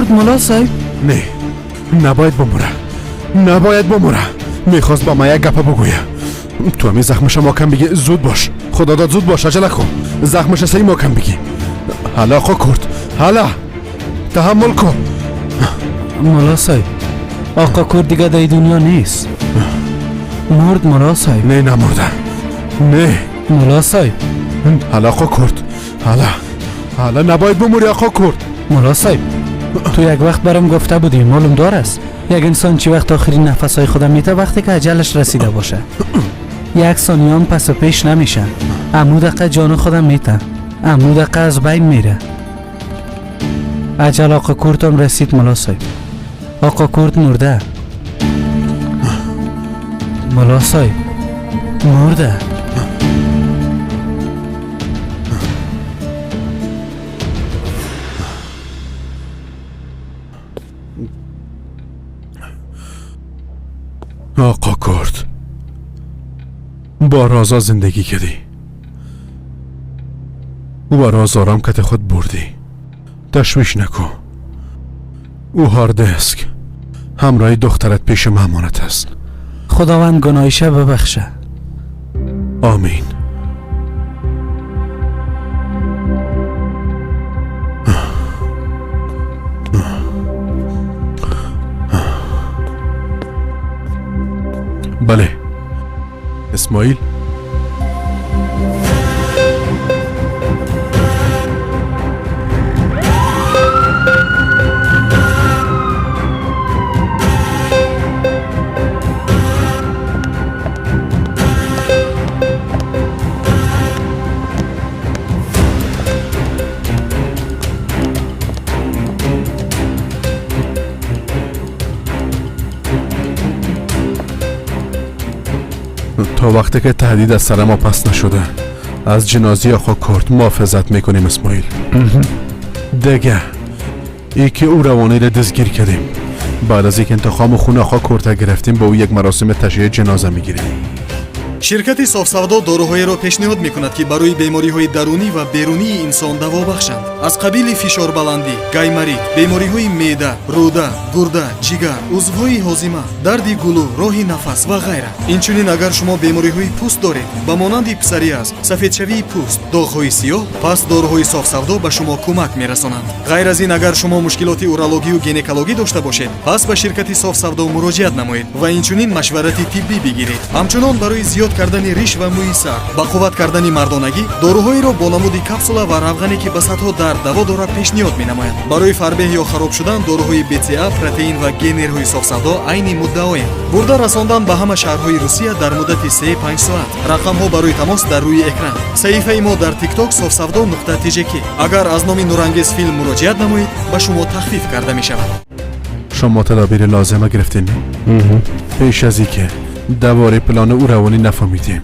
مرد ملا صاحب؟ نه، نباید بموره، نباید بموره. میخواست با ما یک گپه بگویه. تو همی زخمش محکم بگی. زود باش، خدا داد زود باش، عجله کن. زخمش صحیح محکم بگی. حالا آقا کرد، حالا تحمل کن. ملا صاحب، آقا کرد دیگه در دنیا نیست. مرد ملا صاحب. نه، نمرده، نه. ملا صاحب. حالا آقا کرد، حالا حالا نباید بموری آقا کرد. ملا صاحب، تو یک وقت برام گفته بودی، معلوم دار است یک انسان چی وقت آخرین نفسهای خودم میته وقتی که اجلش رسیده باشه. یک ثانیه هم پس و پیش نمیشه. امو دقیقه جان خودم میته، امو دقیقه از بین میره. اجل آقا کرد هم رسید ملا صاحب. آقا کرد مرده ملا صاحب، مرده. آقا کرد، با رازا زندگی کردی او با راز آرام کت خود بردی. تشویش نکن. او هاردسک همراه دخترت پیش مهمانت است. خداوند گناهش ببخشه. آمین. بله اسماعیل. تا وقتی که تهدید از سر ما پس نشده از جنازی آقا کرد محافظت میکنیم اسماعیل. دیگه ای که او روانه را دستگیر کردیم، بعد از اینکه انتقام خون آقا کرد گرفتیم با او یک مراسم تشییع جنازه میگیریم. شرکتی софсавдо доруҳоеро пешниҳод мекунад, ки барои бемориҳои дарунӣ ва берунии инсон даво бахшанд, аз қабили фишорбаландӣ, гайморит, бемориҳои меъда, рӯда, гурда, ҷигар, узвҳои ҳозима, дарди гулӯ, роҳи нафас ва ғайра. Инчунин агар шумо бемориҳои пӯст доред, ба монанди псориаз, сафедшавии пӯст, доғҳои сиёҳ, пас доруҳои софсавдо ба шумо кӯмак мерасонанд. Ғайр аз ин, агар шумо мушкилоти урологию гинекологӣ дошта бошед, пас ба ширкати софсавдо муроҷиат намоед ва инчунин машварати тиббӣ бигиред. Ҳамчунон барои зиёд кардани риш ва мӯи сар, ба қувват кардани мардонагӣ доруҳоеро бо намуди капсула ва равғане, ки ба садҳо дард даво дорад, пешниҳод менамояд. Барои фарбеҳ ё хароб шудан доруҳои БЦА, протеин ва генерҳои софсавдо айни муддаоянд. Бурда расондан ба ҳама шаҳрҳои Русия дар муддати 3-5 соат. Рақамҳо барои тамос дар рӯи экран. Саҳифаи мо дар ТикТок софсавдо.тжк. Агар аз номи Нурангез филм муроҷиат намоед, ба шумо тахфиф карда мешавад. شما تدابیر لازمه گرفتین؟ پیش از اینکه دوباره پلان او روانی نفهمیدیم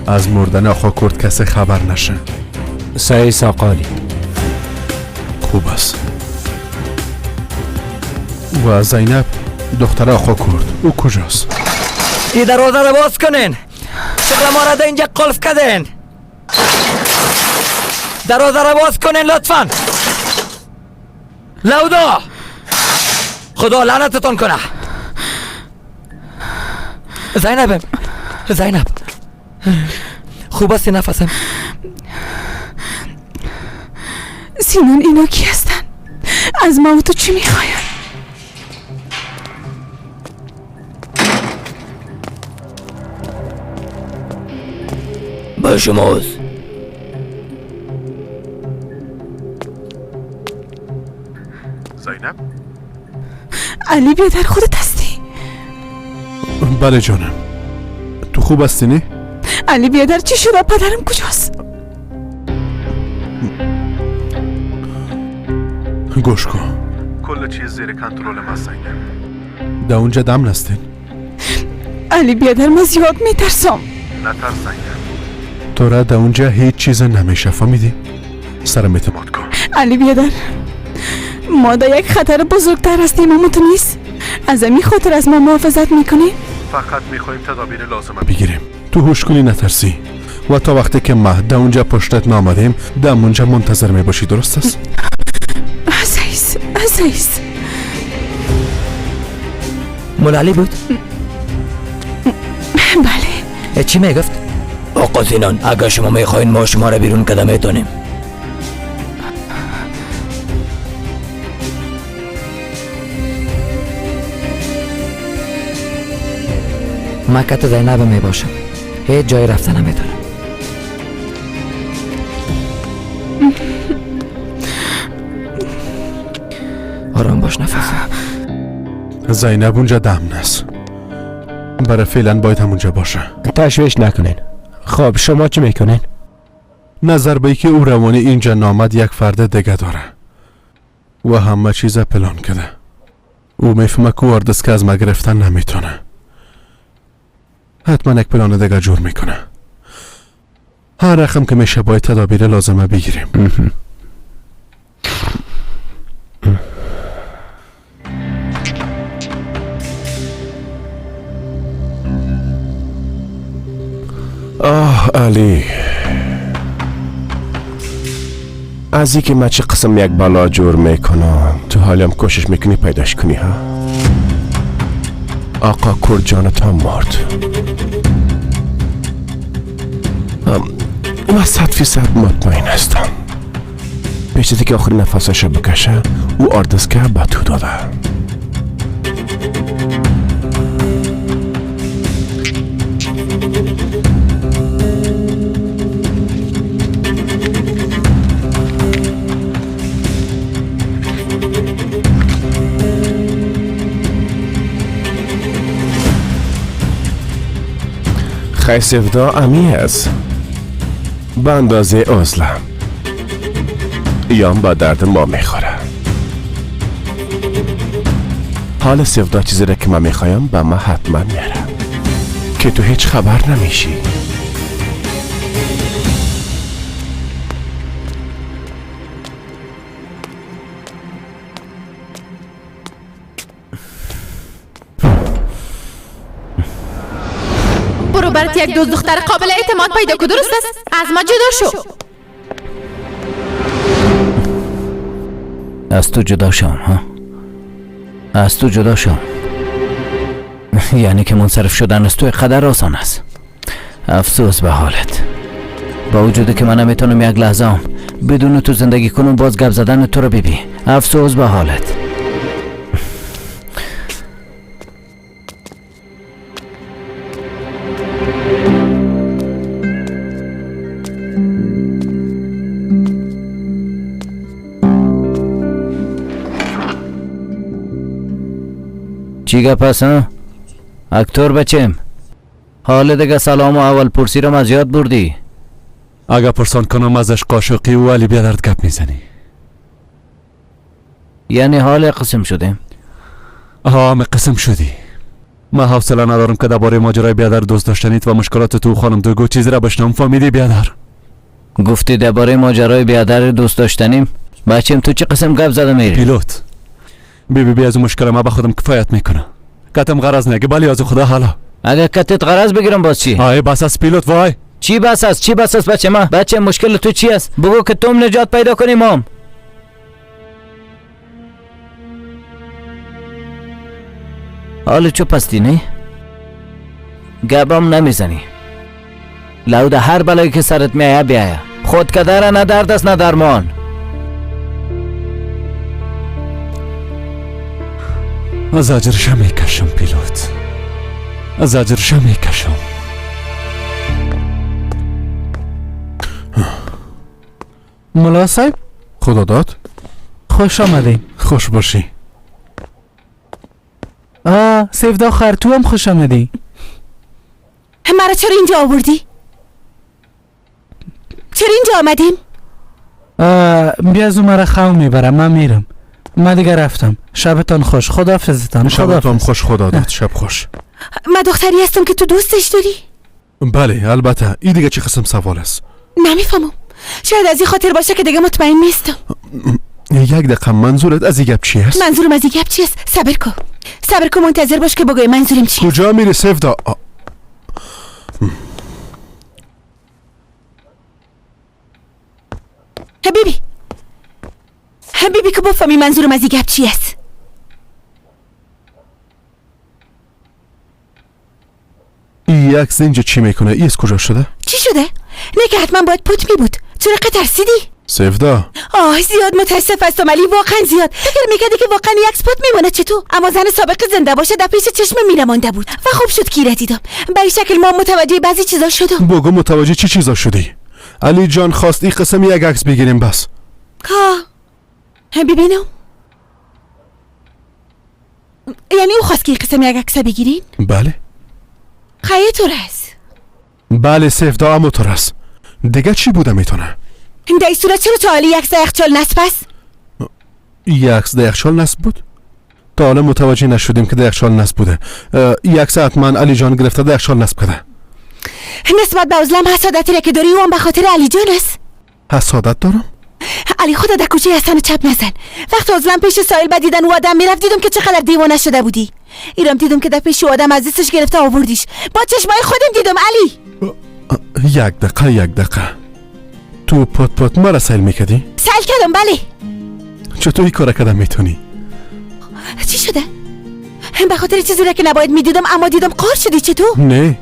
از مردن آقا کرد کسی خبر نشه. صحیح ساقالی. خوب است. و زینب دختر آقا کرد او کجاست؟ این دروازه رو باز کنین. چرا ما را در اینجا قلف کردین؟ دروازه رو باز کنین لطفا. لودا، خدا لعنتتان کنه. زینب، زینب، خوب است نفسم؟ سینان، اینا کی هستن؟ از ما و تو چی میخواین؟ با شماست. زینب؟ علی بیادر، خودت هستی؟ بله جانم. تو خوب هستی نه؟ علی بیادر، چی شده؟ پدرم کجاست؟ گوش کن، کل چیز زیر کنترل ما زینب. در اونجا دم نستین. علی بیادر، من زیاد میترسم. نترس زینب، تو را در اونجا هیچ چیز نمیشه، فهمیدی؟ سرم اعتماد کن. علی بیادر، ما در یک خطر بزرگتر هستیم اما تو نیست. از این خاطر از ما محافظت میکنی؟ فقط میخوایم تدابیر لازمه بگیریم. تو هوش کنی، نترسی. و تا وقتی که ما در اونجا پشتت نامدیم در اونجا منتظر میباشی، درست است؟ عزیز. Азиз. مولا علی بود؟ بله. چی میگفت؟ آقا سینان اگر شما میخواین ما شما را بیرون کده میتونیم. من کت زینب می باشم، هیچ جای رفته نمیتونم. آرام باش نفس. زینب اونجا دم است، برای فعلا باید همونجا باشه. تشویش نکنین. خب شما چی میکنین؟ نظر به که او روانی اینجا نامد یک فرد دیگه داره و همه چیز پلان کرده. او میفهمه که اردس که از ما گرفتن نمیتونه، حتما یک پلان دیگه جور میکنه. هر رقم که میشه باید تدابیر لازمه بگیریم. آه علی، از اینکه من چه قسم یک بلا جور میکنم تو حالیم کوشش میکنی پیداش کنی ها؟ آقا کرد جانت هم مرد و 100% مطمئن هستم پیش از اینکه آخرین نفسش بکشه او آردسکه به تو داده. خی سفدا امی است به اندازه عزلم یام با درد ما میخوره. حال سفدا چیزی را که من میخوایم به ما حتما میاره که تو هیچ خبر نمیشی. برو برات یک دوست دختر قابل اعتماد پیدا کو، درست است؟ از ما جدا شو. از تو جدا شم ها؟ از تو جدا شم یعنی که منصرف شدن از تو قدر آسان است. افسوس به حالت. با وجودی که من نمیتونم یک لحظه هم بدون تو زندگی کنم، باز گپ زدن تو رو ببین. افسوس به حالت. چی گپ است ها؟ اکتور بچم حال دیگه سلام و اول پرسی رو از یاد بردی. اگه پرسان کنم ازش قاشقی و علی بیادرد گپ میزنی. یعنی حال قسم شدیم؟ آه قسم شدی. من حوصله ندارم که درباره ماجرای بیادر دوست داشتنیت و مشکلات تو خانم دوگو چیزی را بشنم. فهمیدی بیادر؟ گفتی درباره ماجرای بیادر دوست داشتنیم؟ بچم تو چه قسم گپ زده میری؟ پیلوت بی بی بی از مشکل ما به خودم کفایت میکنه. کتم غرض نگه بلی از خدا حالا. اگه کتت غرض بگیرم باز چی؟ آی بس از پیلوت وای. چی بس است؟ چی بس است بچه ما؟ بچه مشکل تو چی است؟ بگو که توم نجات پیدا کنی مام. حال چو پستی نه؟ گبم نمیزنی. لو ده هر بلایی که سرت میآید بیاید. خود کدره نه درد است نه درمان. از اجرش میکشم پیلوت، از اجرش میکشم. ملا صاحب خدا داد خوش آمدی. خوش باشی. آه سیفدا خواهر تو هم خوش آمدی. مرا چرا اینجا آوردی؟ چرا اینجا آمدیم؟ بیا از مرا خو میبرم. من میرم، من دیگه رفتم. شبتان خوش. خداحافظتان. شبتان خوش. خدا داد شب خوش. من دختری هستم که تو دوستش داری؟ بله البته. این دیگه چه قسم سوال است؟ نمیفهمم. شاید از این خاطر باشه که دیگه مطمئن نیستم. یک دقیقه، منظورت از این گپ چی است؟ منظورم از این گپ چی است؟ صبر کن، صبر کن، منتظر باش که بگوی منظورم چی. کجا میری سفدا؟ ببی بیبی که بفهمی منظورم از این گپ چی است. این عکس اینجا چی میکنه؟ ای از کجا شده؟ چی شده؟ نه که حتما باید پت می بود. چرا ترسیدی؟ سفدا. آه زیاد متاسف هستم علی، واقعا زیاد. فکر میکردی که واقعا یک پت میمونه چطور؟ اما زن سابق زنده باشه در پیش چشم میرمانده بود و خوب شد که دیدم. به این شکل ما متوجه بعضی چیزا شدم. بگو متوجه چی چیزا شدی؟ علی جان خواست این قسم یک عکس بگیریم بس. ها ببینم. یعنی او خواست که این قسم یک عکس بگیرین؟ بله. خیلی طور است. بله سفدا اما طور است. دیگه چی بوده میتونه؟ در این صورت چرا تا حالی یک یخچال نصب است؟ یک یخچال نصب بود؟ تا حالا متوجه نشدیم که یخچال نصب بوده. یک ساعت من علی جان گرفته یخچال نصب کرده. نسبت به عزلم حسادتی را که داری او هم به خاطر علی جان است. حسادت دارم؟ علی خدا در کوچه حسن چپ نزن. وقت عزلم پیش ساحل بدیدن و آدم میرفت دیدم که چقدر دیوانه شده بودی. ایرام دیدم که در پیش آدم از دستش گرفته آوردیش. با چشمای خودم دیدم علی. یک دقیقه یک دقیقه. تو پت پت مرا سیل میکردی؟ سیل کردم بله. چطور این کار کردم میتونی؟ چی شده؟ به خاطر چیزی را که نباید میدیدم اما دیدم قار شدی چطور؟ نه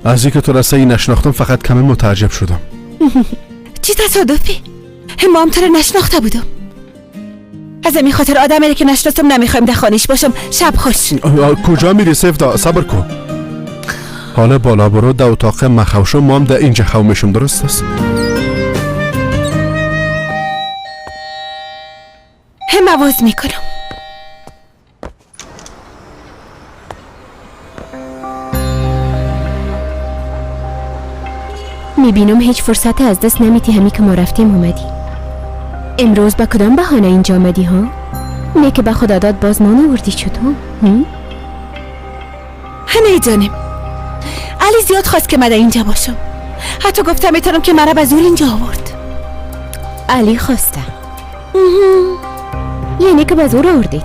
از اینکه تو را سعی نشناختم فقط کمی متعجب شدم. چی تصادفی؟ ما هم تو را نشناخته بودم. از این خاطر آدمی که نشناسم نمیخوایم در خانهش باشم. شب خوش. کجا میری سفدا؟ صبر کن. حالا بالا برو در اتاق مخوشم، ما هم در اینجا خو میشم، درست است؟ هم آواز میکنم. میبینم هیچ فرصت از دست نمیتی. همی که ما رفتیم اومدی. امروز به کدام بهانه اینجا آمدی ها؟ نه که به خدا داد باز نان آوردی چطور؟ نمیدانم. علی زیاد خواست که من اینجا باشم. حتی گفتم میتونم که مرا به زور اینجا آورد. علی خواسته. یعنی که به زور آوردی.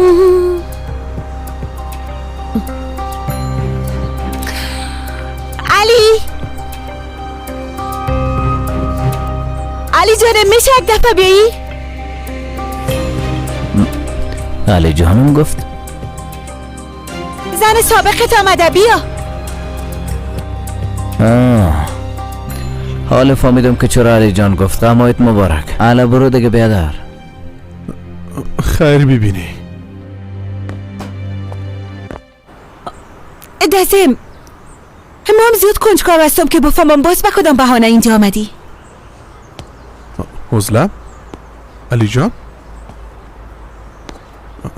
علی علی جانم میشه یک دفعه بیایی؟ علی جانم گفت زن سابقت آمده بیا. حال فهمیدم که چرا علی جان گفت. غمایت مبارک. علی برو دیگه بیادر. خیر ببینی. دزم ما هم زیاد کنجکاو هستم که بفهمم باز به کدام بهانه اینجا آمدی. عزلم؟ علی جان؟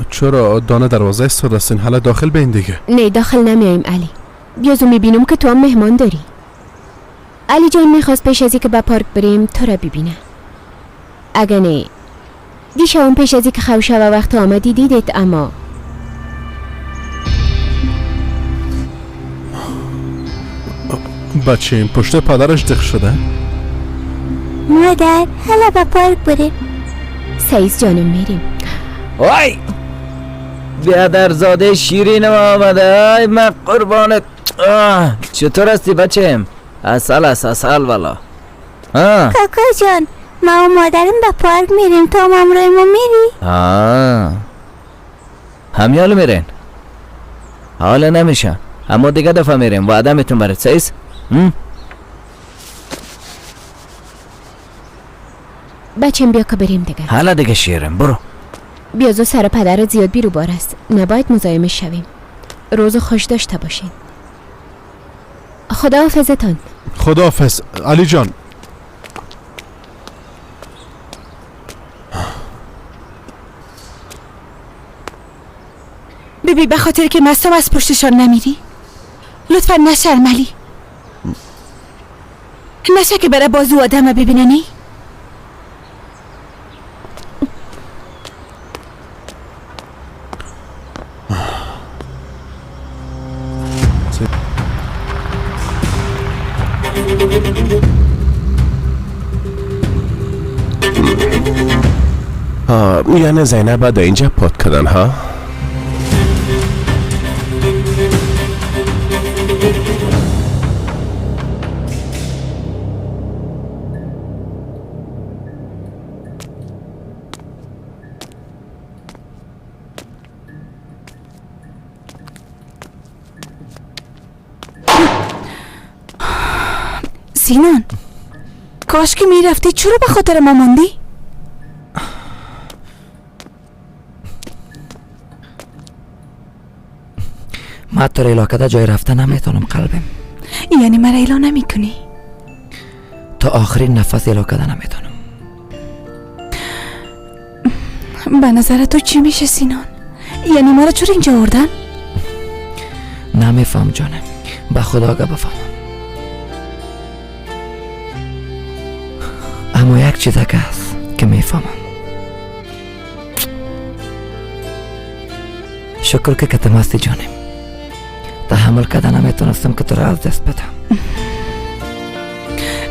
چرا دانه دروازه ایستاده هستین؟ حالا داخل بین دیگه. نه داخل نمیایم علی. بیازو میبینم که تو هم مهمان داری. علی جان میخواست پیش از که به پارک بریم تو را ببینه. اگه نه دیشب پیش از که خوشه و وقت آمدی دیدت. اما بچه این پشت پدرش دخ شده. مادر حالا به پارک بریم. سعیز جانم میریم. وای بیادرزاده شیرینم آمده. ای من قربانت. چطور هستی بچم؟ اصل است اصل والا. کاکا جان ما و مادرم به پارک میریم، تو هم همراه ما میری؟ همیال میرین؟ حالا نمیشه اما دیگه دفعه میریم، وعده میتون برد. سعیز؟ بچم بیا که بریم دیگه. حالا دیگه شیرم برو. بیازو سر پدرت زیاد بیرو بار است، نباید مزاحم شویم. روز خوش داشته باشین. خداحافظتان. خداحافظ علی جان. ببی به خاطر که مستم از پشتشان نمیری لطفا نشرم علی. نشه که بره بازو آدم ببینه. نی یعنی زینب در اینجا پات کردن ها؟ سینان، کاش که میرفتی. چرا به خاطر ما ماندی؟ ما تو را علاقه در جای رفته نمیتونم قلبم. یعنی مرا ایلا نمیکنی؟ تا آخرین نفس علاقه ده نمیتونم. به نظر تو چی میشه سینان؟ یعنی مرا چرا اینجا آوردن؟ نمیفهم جانم، به خدا اگه بفهمم. اما یک چیز هست که میفهمم. شکر که کتم هستی جانم. تحمل کردن نمیتونستم که تو را از دست بدم.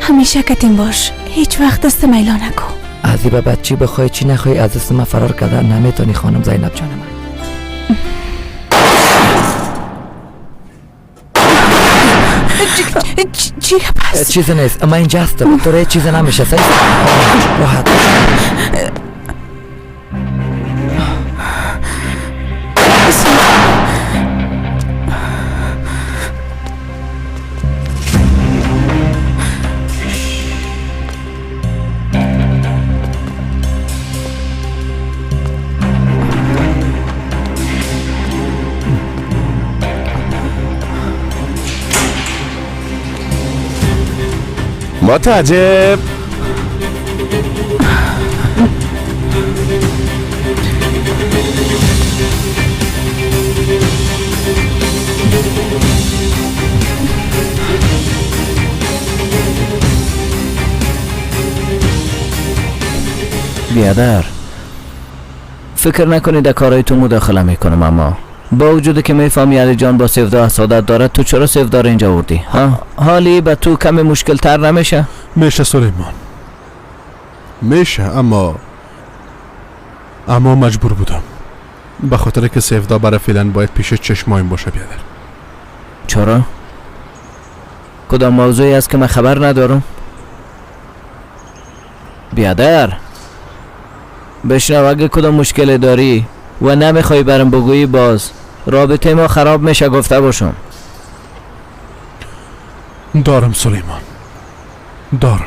همیشه کتیم باش، هیچ وقت دست میلا نکن. از این به چی بخوای چی نخوای از دست من فرار کردن نمیتونی خانم زینب جان من. چی پس؟ چیزی نیست، من اینجا هستم، تو را چیزی نمیشه. راحت. متعجب. بیادر، فکر نکنید در کارهای تو مداخله میکنم، اما با وجود که میفهمی علی جان با سفدا حسادت دارد، تو چرا سفدا رو اینجا آوردی؟ ها؟ حالی به تو کمی مشکل تر نمیشه؟ میشه سلیمان، میشه، اما مجبور بودم، به خاطر که سفدا برای فعلا باید پیش چشمایم باشه. بیادر چرا؟ کدام موضوعی است که من خبر ندارم؟ بیادر بشنو، اگه کدام مشکل داری و نمیخوای برم بگویی باز رابطه ما خراب میشه، گفته باشم. دارم سلیمان، دارم،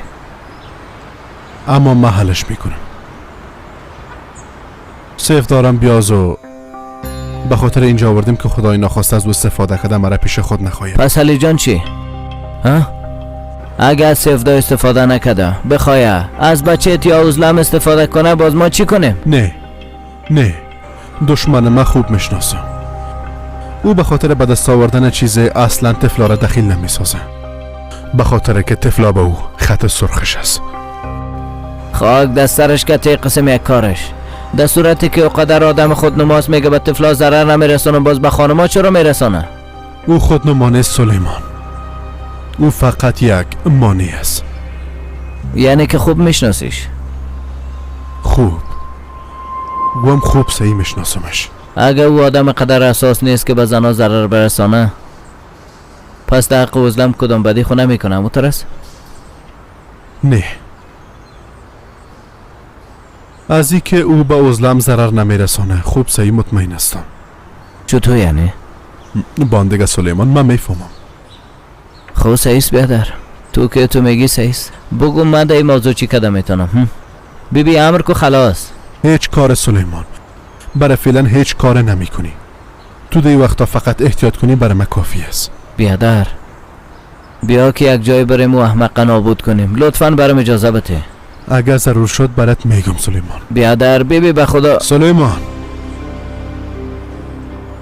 اما من حلش میکنم. سیف دارم بیازو به خاطر اینجا آوردیم که خدای ناخواسته از او استفاده کرده مرا پیش خود نخواهد. پس علی جان چی؟ ها؟ اگه از سفدا استفاده نکرده بخواه از بچه یا عزلم استفاده کنه، باز ما چی کنیم؟ نه نه، دشمن من خوب میشناسم. او به خاطر به دست آوردن چیز اصلا طفلا را دخیل نمیسازه، به خاطر که طفلا به او خط سرخش است. خاک دست سرش که تی قسم یک کارش، در صورتی که اوقدر آدم خود نماز میگه به طفلا ضرر نمیرسانه، باز به خانما چرا میرسانه؟ او خود نمانه سلیمان، او فقط یک مانع است. یعنی که خوب میشناسیش؟ خوب، گوام خوب صحیح میشناسمش. اگه او آدم قدر اساس نیست که به زنا ضرر برسانه، پس در حق عزلم کدام بدی خو نمیکنه، مترس؟ نه، از اینکه او به عزلم ضرر نمیرسانه خوب صحیح مطمئن هستم. چطور یعنی؟ باندگه سلیمان من میفهمم. خب صحیح بیادر، تو که تو میگی صحیح. بگو من در این موضوع چی کدام میتونم؟ بی بی امر کو خلاص. هیچ کار سلیمان، برای فعلا هیچ کار نمی کنی. تو دی وقتا فقط احتیاط کنی برای من کافی است. بیادر بیا که یک جای بریم و احمق نابود کنیم، لطفا برام اجازه بده. اگر ضرور شد برات میگم سلیمان. بیادر بی بی به خدا. سلیمان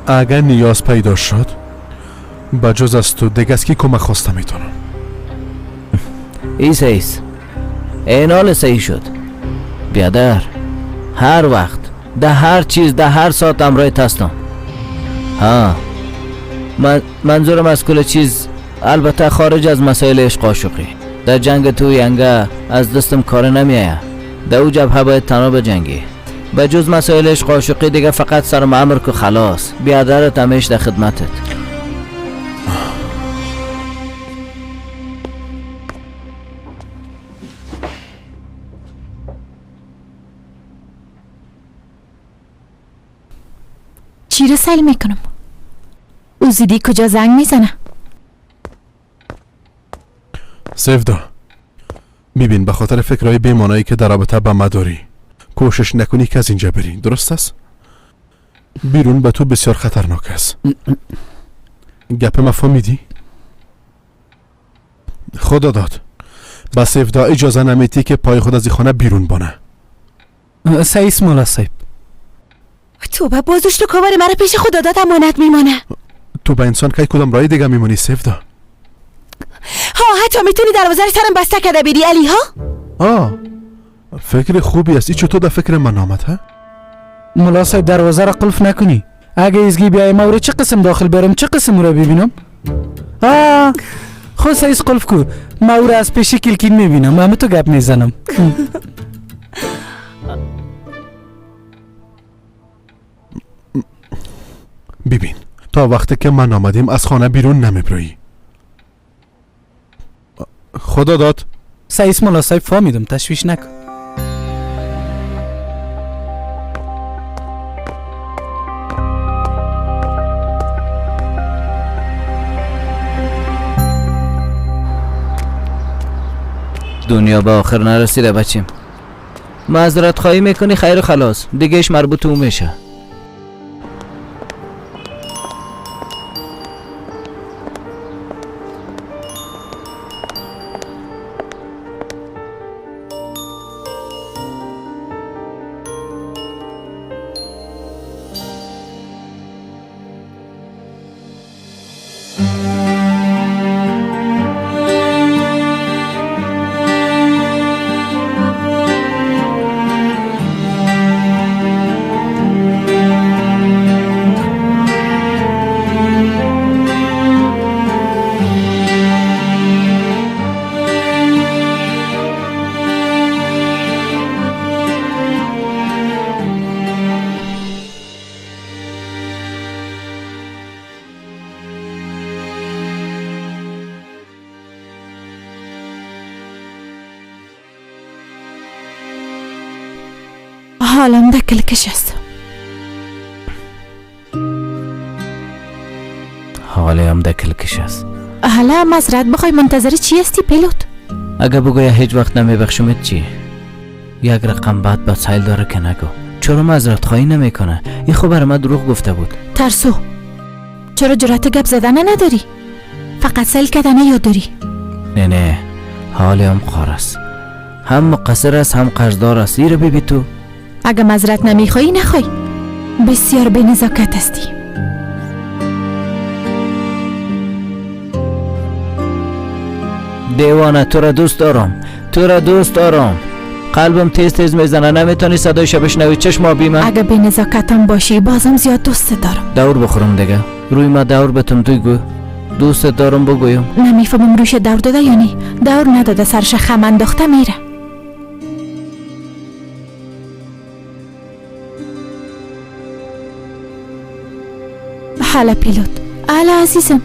اگر نیاز پیدا شد بجز از تو دیگه از کی کمک خواسته میتونم. ای سیس این حال صحیح شد. بیادر هر وقت ده هر چیز ده هر ساعت امرای هستم. ها منظورم از کل چیز البته خارج از مسائل عشق عاشقی. در جنگ تو ینگه از دستم کار نمیایه، در او جبهه باید تنها بجنگی. به جز مسائل عشق عاشقی دیگه فقط سرم امر که خلاص. بیادرت همیش در خدمتت. چی رو سیل میکنم؟ او زیدی کجا زنگ میزنه؟ سفدا ببین، به خاطر فکرهای بیمانایی که در رابطه به ما داری کوشش نکنی که از اینجا بری، درست است؟ بیرون به تو بسیار خطرناک است. گپ ما فهمیدی؟ خدا داد به سفدا اجازه نمیتی که پای خود از این خانه بیرون بانه. سعیس مولا صاحب. توبه، بازوش تو کار مرا پیش خدا داد امانت میمانه. تو به انسان که کدام رای دیگه میمونی سفدا؟ ها، حتی میتونی دروازه رو سرم بسته کرده بری علی ها؟ آه، فکر خوبی است. این چطور در فکر من آمد ها؟ مولا صاحب دروازه را قلف نکنی. اگه ایزگی بیای ما چه قسم داخل برم، چه قسم او را ببینم؟ آه خود سعیس قلف کو، ما او را از پیش کلکین میبینم، همه تو گپ میزنم. ببین، تا وقتی که من آمدیم از خانه بیرون نمیبروی. خدا داد. سعیس مولا صاحب فهمیدم، تشویش نکن. دنیا به آخر نرسیده بچیم. معذرت خواهی میکنی خیر و خلاص، دیگهش مربوط او میشه. حالم ده کلکش است. حالم ده کلکش است. حالا معذرت بخوای منتظر چی هستی پیلوت؟ اگه بگویا هیچ وقت نمیبخشمت چی؟ یک رقم بعد با سایل داره که نگو. چرا معذرت خواهی نمیکنه؟ این خب برای من دروغ گفته بود. ترسو، چرا جرأت گپ زدن نداری؟ فقط سیل کردن یاد داری. نه نه، حالم قار است. هم مقصر است هم قرضدار است. ایره ببی تو. اگه معذرت نمیخوایی نخوای. بسیار به نزاکت هستی. دیوانه، تو را دوست دارم، تو را دوست دارم. قلبم تیز تیز میزنه، نمیتونی صدایش بشنوی. چشم آبی من. اگه به نزاکتم باشی بازم زیاد دوست دارم. دور بخورم دیگه، روی ما دور بتم. توی گو دوست دارم بگویم. نمیفهمم روش دور داده یا نه. دور نداده، سرش خم انداخته میره. حالا پیلوت، حالا عزیزم.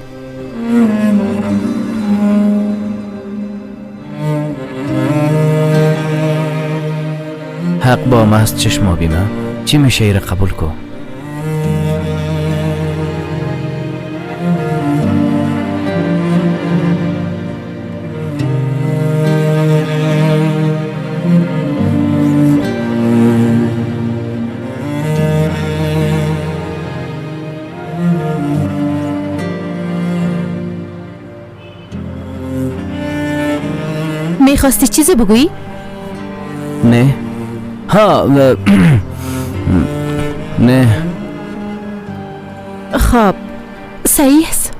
حق با ما است چشم آبی من. چی میشه ایره قبول کو؟ میخواستی چیزی بگویی؟ نه. ها نه. خب صحیح است.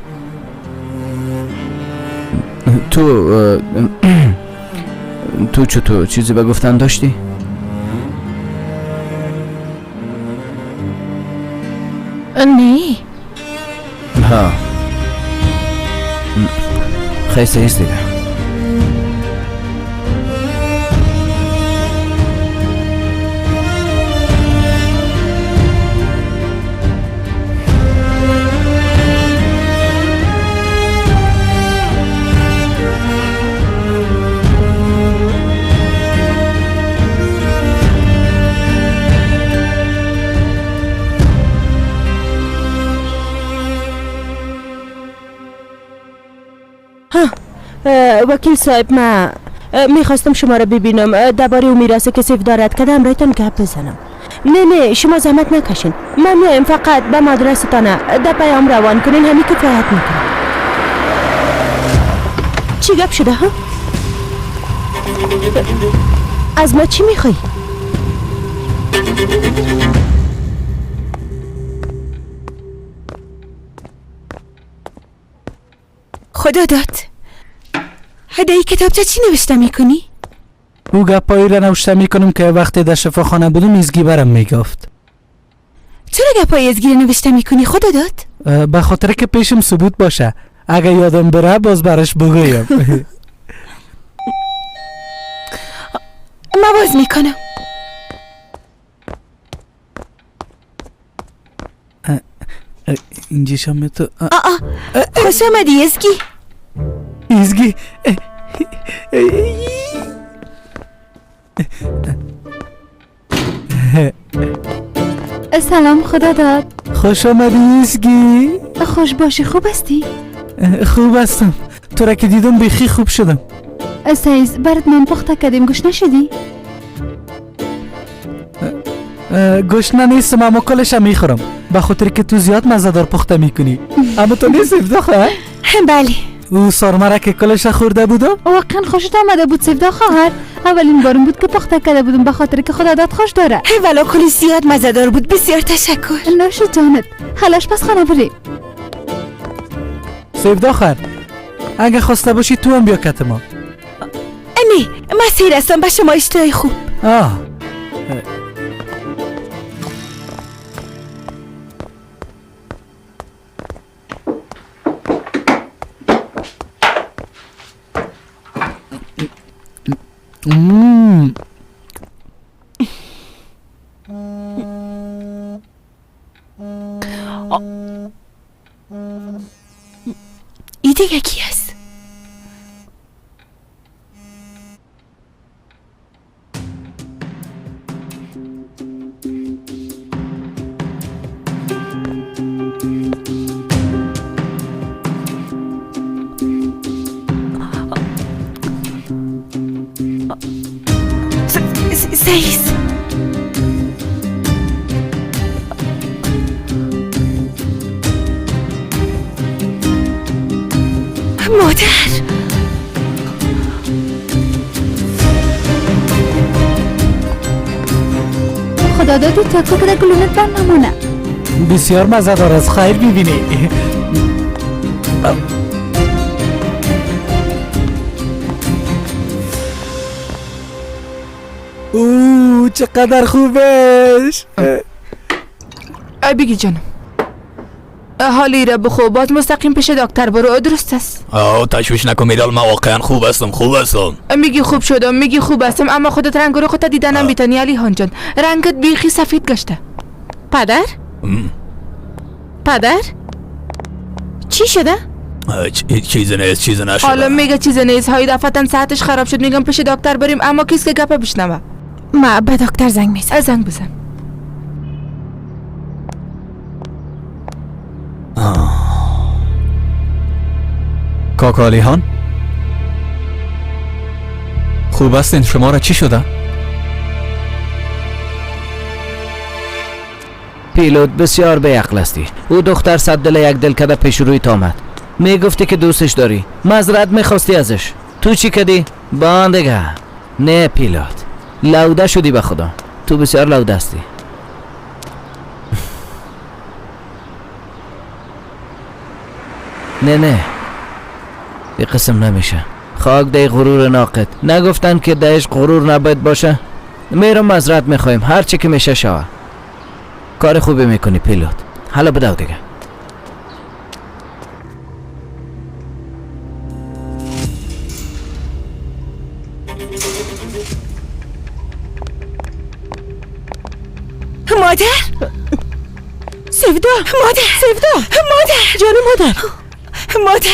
تو چطور چیزی به گفتن داشتی؟ نه. ها خیلی صحیح است دیگه. وکیل صاحب، ما میخواستم شما را ببینم، درباره او میراث که سیف رد کرده همراهتان گپ بزنم. نه نه شما زحمت نکشین، من میایم، فقط به مدرستان در پیام روان کنین، همین کفایت میکنه. چی گپ شده ها؟ از ما چی میخوای؟ خدا داد هدایی کتابچه چی نوشته میکنی؟ او گپایی را نوشته میکنم که وقتی در شفاخانه بودم ازگی برم میگفت. چرا گپای ازگی را نوشته میکنی خدا داد؟ به خاطر که پیشم ثبوت باشه، اگه یادم بره باز برش بگویم. ما باز میکنم. اینجا شام تو. آ خوش آمدی ازگی. ازگی سلام خدا داد. خوش آمدی ازگی. خوش باشی، خوب هستی؟ خوب هستم، تو را که دیدم بیخی خوب شدم. سیز برات من پخته کردیم، گوش نشدی؟ گشنه نیستم اما کلش میخورم، به خاطر که تو زیاد مزه‌دار پخته میکنی. اما تو نیستی سفدا خواهر؟ بله. او سرمه را که کلش خورده بودم واقعا خوشت آمده بود سفدا خواهر. اولین بارم بود که پخته کرده بودم، به خاطر که خدا داد خوش داره. ولا کلش زیاد مزه‌دار بود، بسیار تشکر. نوش جانت. خلاص پس خانه بریم. سفدا خواهر اگه خواسته باشی تو هم بیا کت ما. نه من سیر هستم، به شما اشتهای خوب. آه ای دیگه کی است؟ سیس مادر. خدا دادی تا که در گلونت بر نمانه. بسیار مزه دار از خیر ببینی. اوه چقدر خوبش. بگی جانم حالی را بخو، باز مستقیم پیش دکتر برو، درست است؟ آه تشویش نکن میرال، من واقعا خوب هستم، خوب هستم. میگی خوب شدم، میگی خوب هستم، اما خودت رنگ رو خودت دیدنم بیتنی علی هان جان، رنگت بیخی سفید گشته. پدر؟ پدر؟ چی شده؟ چیزی نیست، چیزی نشده. حالا میگه چیزی نیست، های دفعتن ساعتش خراب شد، میگم پیش دکتر بریم، اما کس که گپ بشنوه. ما به دکتر زنگ میزنم. زنگ بزن. کاکا علیهان خوب هستین؟ شما را چی شده؟ پیلوت بسیار بیعقل هستی. او دختر صد دل یک دل کده پیش روی آمد، میگفتی که دوستش داری، معذرت میخواستی ازش، تو چی کدی؟ باندگه. نه پیلوت لوده شدی به خدا، تو بسیار لوده هستی. نه نه این قسم نمیشه. خاک دی غرور ناقد. نگفتن که دهش غرور نباید باشه؟ میرم معذرت میخوایم، هر چی که میشه شوه. کار خوبی میکنی پیلوت، حالا بدو دیگه. مادر سفدا، مادر سفدا، مادر جان، مادر مادر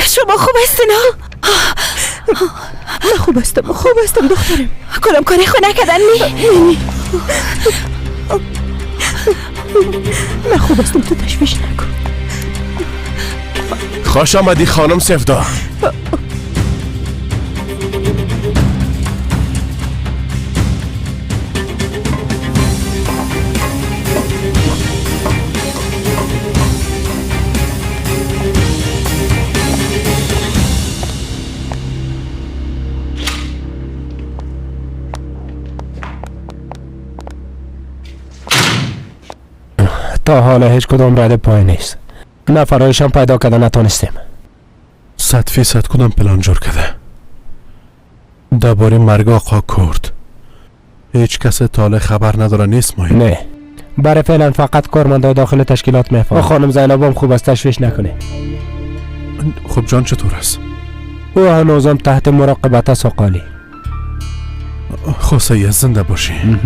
شما خوب هستین؟ من خوب هستم، خوب هستم دخترم. کدام کاری خود نکردن؟ نی من خوب هستم، تو تشویش نکن. خوش آمدی خانم سفدا. تا حالا هیچ کدام رد پای نیست. نفرایشان پیدا کرده نتونستیم. 100% کدام پلان جور کرده. درباره مرگ آقا کرد هیچ کس تاله خبر نداره نیست ماهی؟ نه، برای فعلا فقط کارمندای داخل تشکیلات میفهمن. خانم زینب هم خوب است، تشویش نکنه. خب جان چطور است؟ او هنوزم تحت مراقبت است آقالی. خب سید زنده باشی.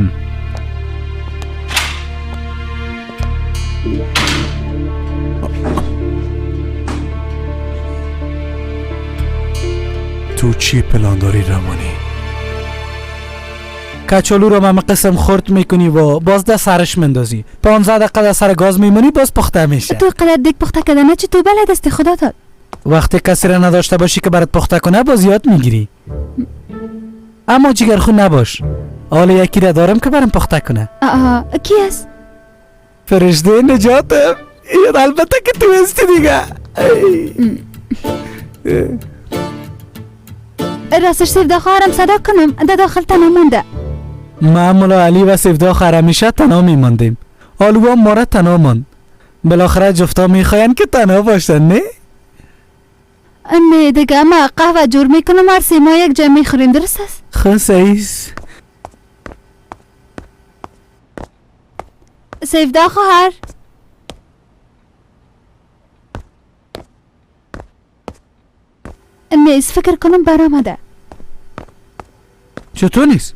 تو چی پلان داری روانی؟ کچالو رو من قسم خورد میکنی و باز ده سرش مندازی. 15 دقیقه در سر گاز میمونی باز پخته میشه. تو قدر دیگ پخته کردن نه چی تو بلد است خدا داد. وقتی کسی را نداشته باشی که برات پخته کنه باز یاد میگیری. اما جگرخون نباش، حالا یکی را دارم که برام پخته کنه. آها کی است؟ فرشته نجاتم. این البته که تو هستی دیگه. راستش سفدا خواهرم صدا کنم در داخل تنها مونده. ما ملا علی و سفدا خواهر همیشه تنها میماندیم. حالا ما را تنها ماند. بالاخره جفتا میخواین که تنها باشن نه؟ نه دیگه ما قهوه جور میکنم هر سه ما یک جای میخوریم درست است؟ خب سعیس. سفدا خواهر نیست فکر کنم برآمده. چطور نیست؟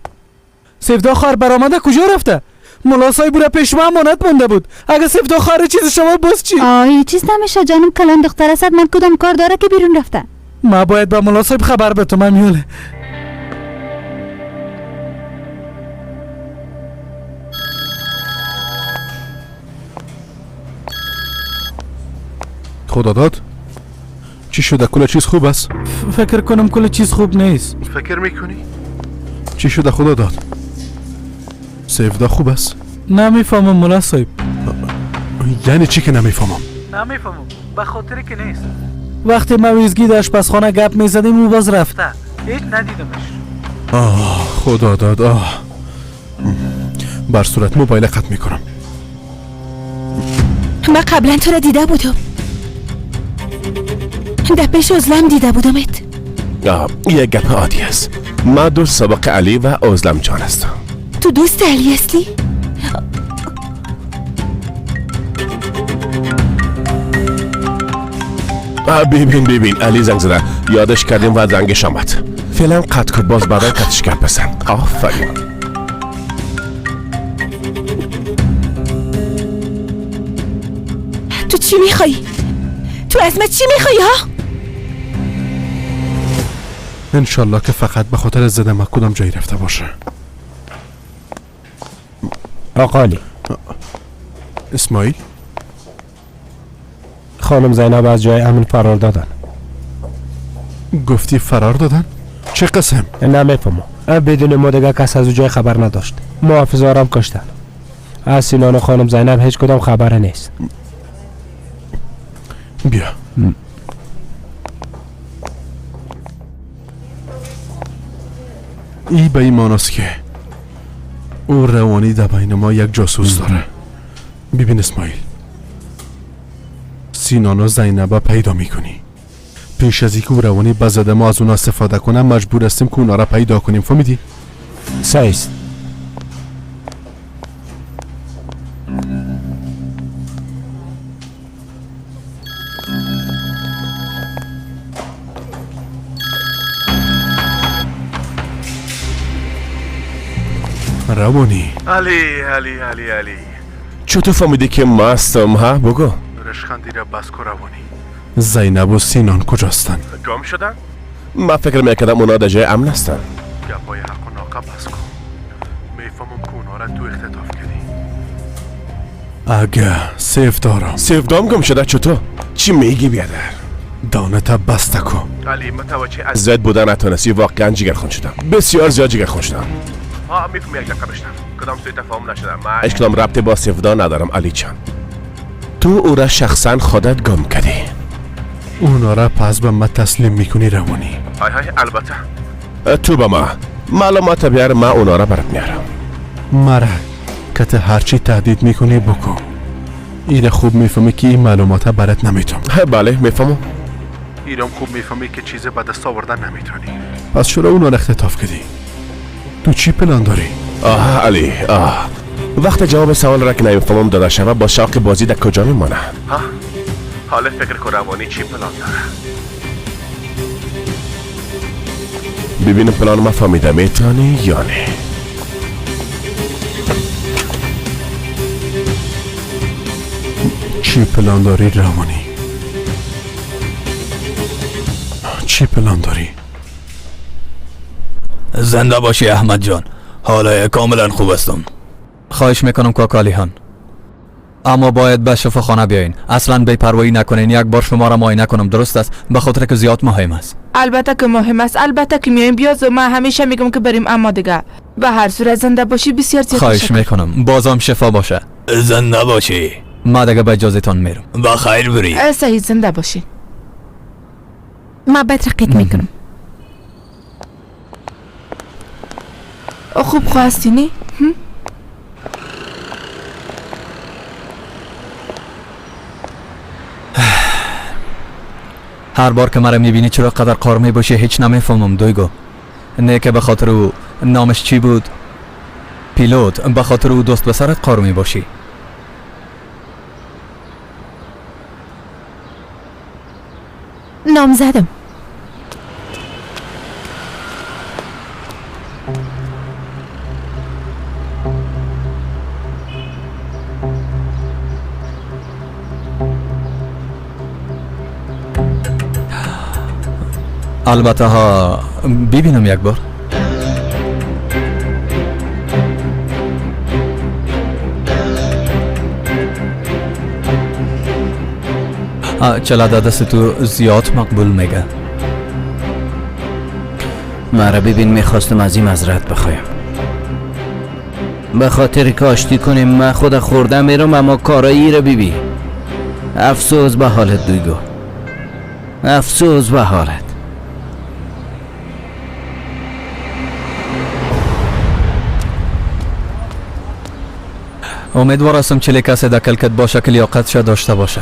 سفدا خواهر برآمده کجا رفته؟ ملا صاحب را پیش ما امانت مونده بود. اگه سفدا خواهر چیز شما باز چی؟ آه چیز نمیشه جانم، کلان دختر است من کدام کار داره که بیرون رفته؟ ما باید به ملا صاحب خبر بدم. من میوله. خدا داد چی شده؟ کل چیز خوب است؟ فکر کنم کل چیز خوب نیست. فکر میکنی؟ چی شده خدا داد؟ سفدا خوب است؟ نمیفهمم ملا صاحب. یعنی چی که نمیفهمم؟ نمیفهمم به خاطر که نیست. وقتی ما ویزگی در آشپزخانه گپ میزدیم او باز رفته، هیچ ندیدمش. آه خدا داد آه. بر صورت موبایل قطع میکنم. من قبلا تو را دیده بودم، در پیش ازلم دیده بودمت. یک گپ عادی است. من دوست سابق علی و ازلم جان هستم. تو دوست علی هستی؟ ببین ببین علی زنگ زده، یادش کردیم و زنگش آمد. فعلا قطع کن، باز بعدا قطعش گپ بزن. آفرین. تو چی میخوای؟ تو از من چی میخوای ها؟ انشالله که فقط به خاطر زدم کدام جایی رفته باشه. آقالی اسماعیل خانم زینب از جای امن فرار دادن. گفتی فرار دادن؟ چه قسم؟ نمیفهمم. بدون ما دیگه کس از جای خبر نداشت. محافظارم کشتن. از سینان خانم زینب هیچ کدام خبر نیست. بیا. ای به این معناست که او روانی در بین ما یک جاسوس داره. ببین اسماعیل، سینان و زینبه پیدا میکنی. پیش از اینکه او روانی بزده ما از اونا استفاده کنم مجبور هستیم که اونا را پیدا کنیم. فهمیدی؟ صحیح است. روانی علی علی علی علی چطور فهمیدی که مستم ها؟ بگو. رشخندی را بس کو روانی. زینب و سینان کجاستن؟ گم شدن؟ من فکر میکردم اونا در جای امن هستن. گپای حق و ناقه بس کن. میفهمم که اونا را تو اختطاف کردی. اگه سیفدارم. سیفدارم گم شده چطور؟ چی میگی بیادر؟ دانه بسته کن. علی متوجه از زد بودن نتونستی. واقعا جگرخون شدم، بسیار زیاد جگرخون شدم. ها میفهمی یک دقیقه بشنم. کدام سوی تفاهم نشدم. من هیچ کدام ربط با سفدا ندارم علی چان. تو او را شخصا خودت گم کردی. اونا را پس به من تسلیم میکنی روانی. های های البته. تو به ما معلومات بیار، من اونا را برات میارم. مرا که هرچی تهدید میکنی بکن. ایره خوب میفهمی که این معلومات برات نمیتم. بله میفهمم. ایرم خوب میفهمی که چیز به دست آوردن نمیتونی. پس چرا اونو اختطاف کردی؟ تو چی پلان داری؟ آه علی، آه وقت جواب سوال را که نمیفهمم داده شود با شوق بازی در کجا میمانه؟ ها؟ حالا فکر کن روانی چی پلان داره؟ ببینم پلان ما فهمیده میتونی یا نه. چی پلان داری روانی؟ چی پلان داری؟ زنده باشی احمد جان، حالا کاملا خوب هستم. خواهش میکنم کاکا علیهان، اما باید به شفاخانه بیاین. اصلا بی‌پروایی نکنین، یک بار شما را معاینه کنم. درست است؟ به خاطر که زیاد مهم است. البته که مهم است، البته که میایم. بیاز من همیشه میگم که بریم، اما دیگه به هر صورت زنده باشی. بسیار زیاد خواهش میکنم، بازم شفا باشه. زنده باشی. ما دیگه به اجازه تان میرم. با خیر بری. صحیح، زنده باشی. ما بد رقیت میکنم. خوب خواستی نی؟ هر بار که مرا میبینی چرا قدر قار میباشی؟ هیچ نمیفهمم دویگو. نه که به خاطر او، نامش چی بود؟ پیلوت. به خاطر او دوست پسرت قار میباشی. نام زدم. البته ها، ببینم یک بار. چلا دست تو زیاد مقبول میگه. مرا ببین، میخواستم از این معذرت بخوایم به خاطر که آشتی کنیم. من خود خوردم میرم، اما کارایی رو ببین. افسوس به حالت دویگو، افسوس به حالت. امیدوار هستم چلی کسی در کلکت باشه که لیاقتش داشته باشه.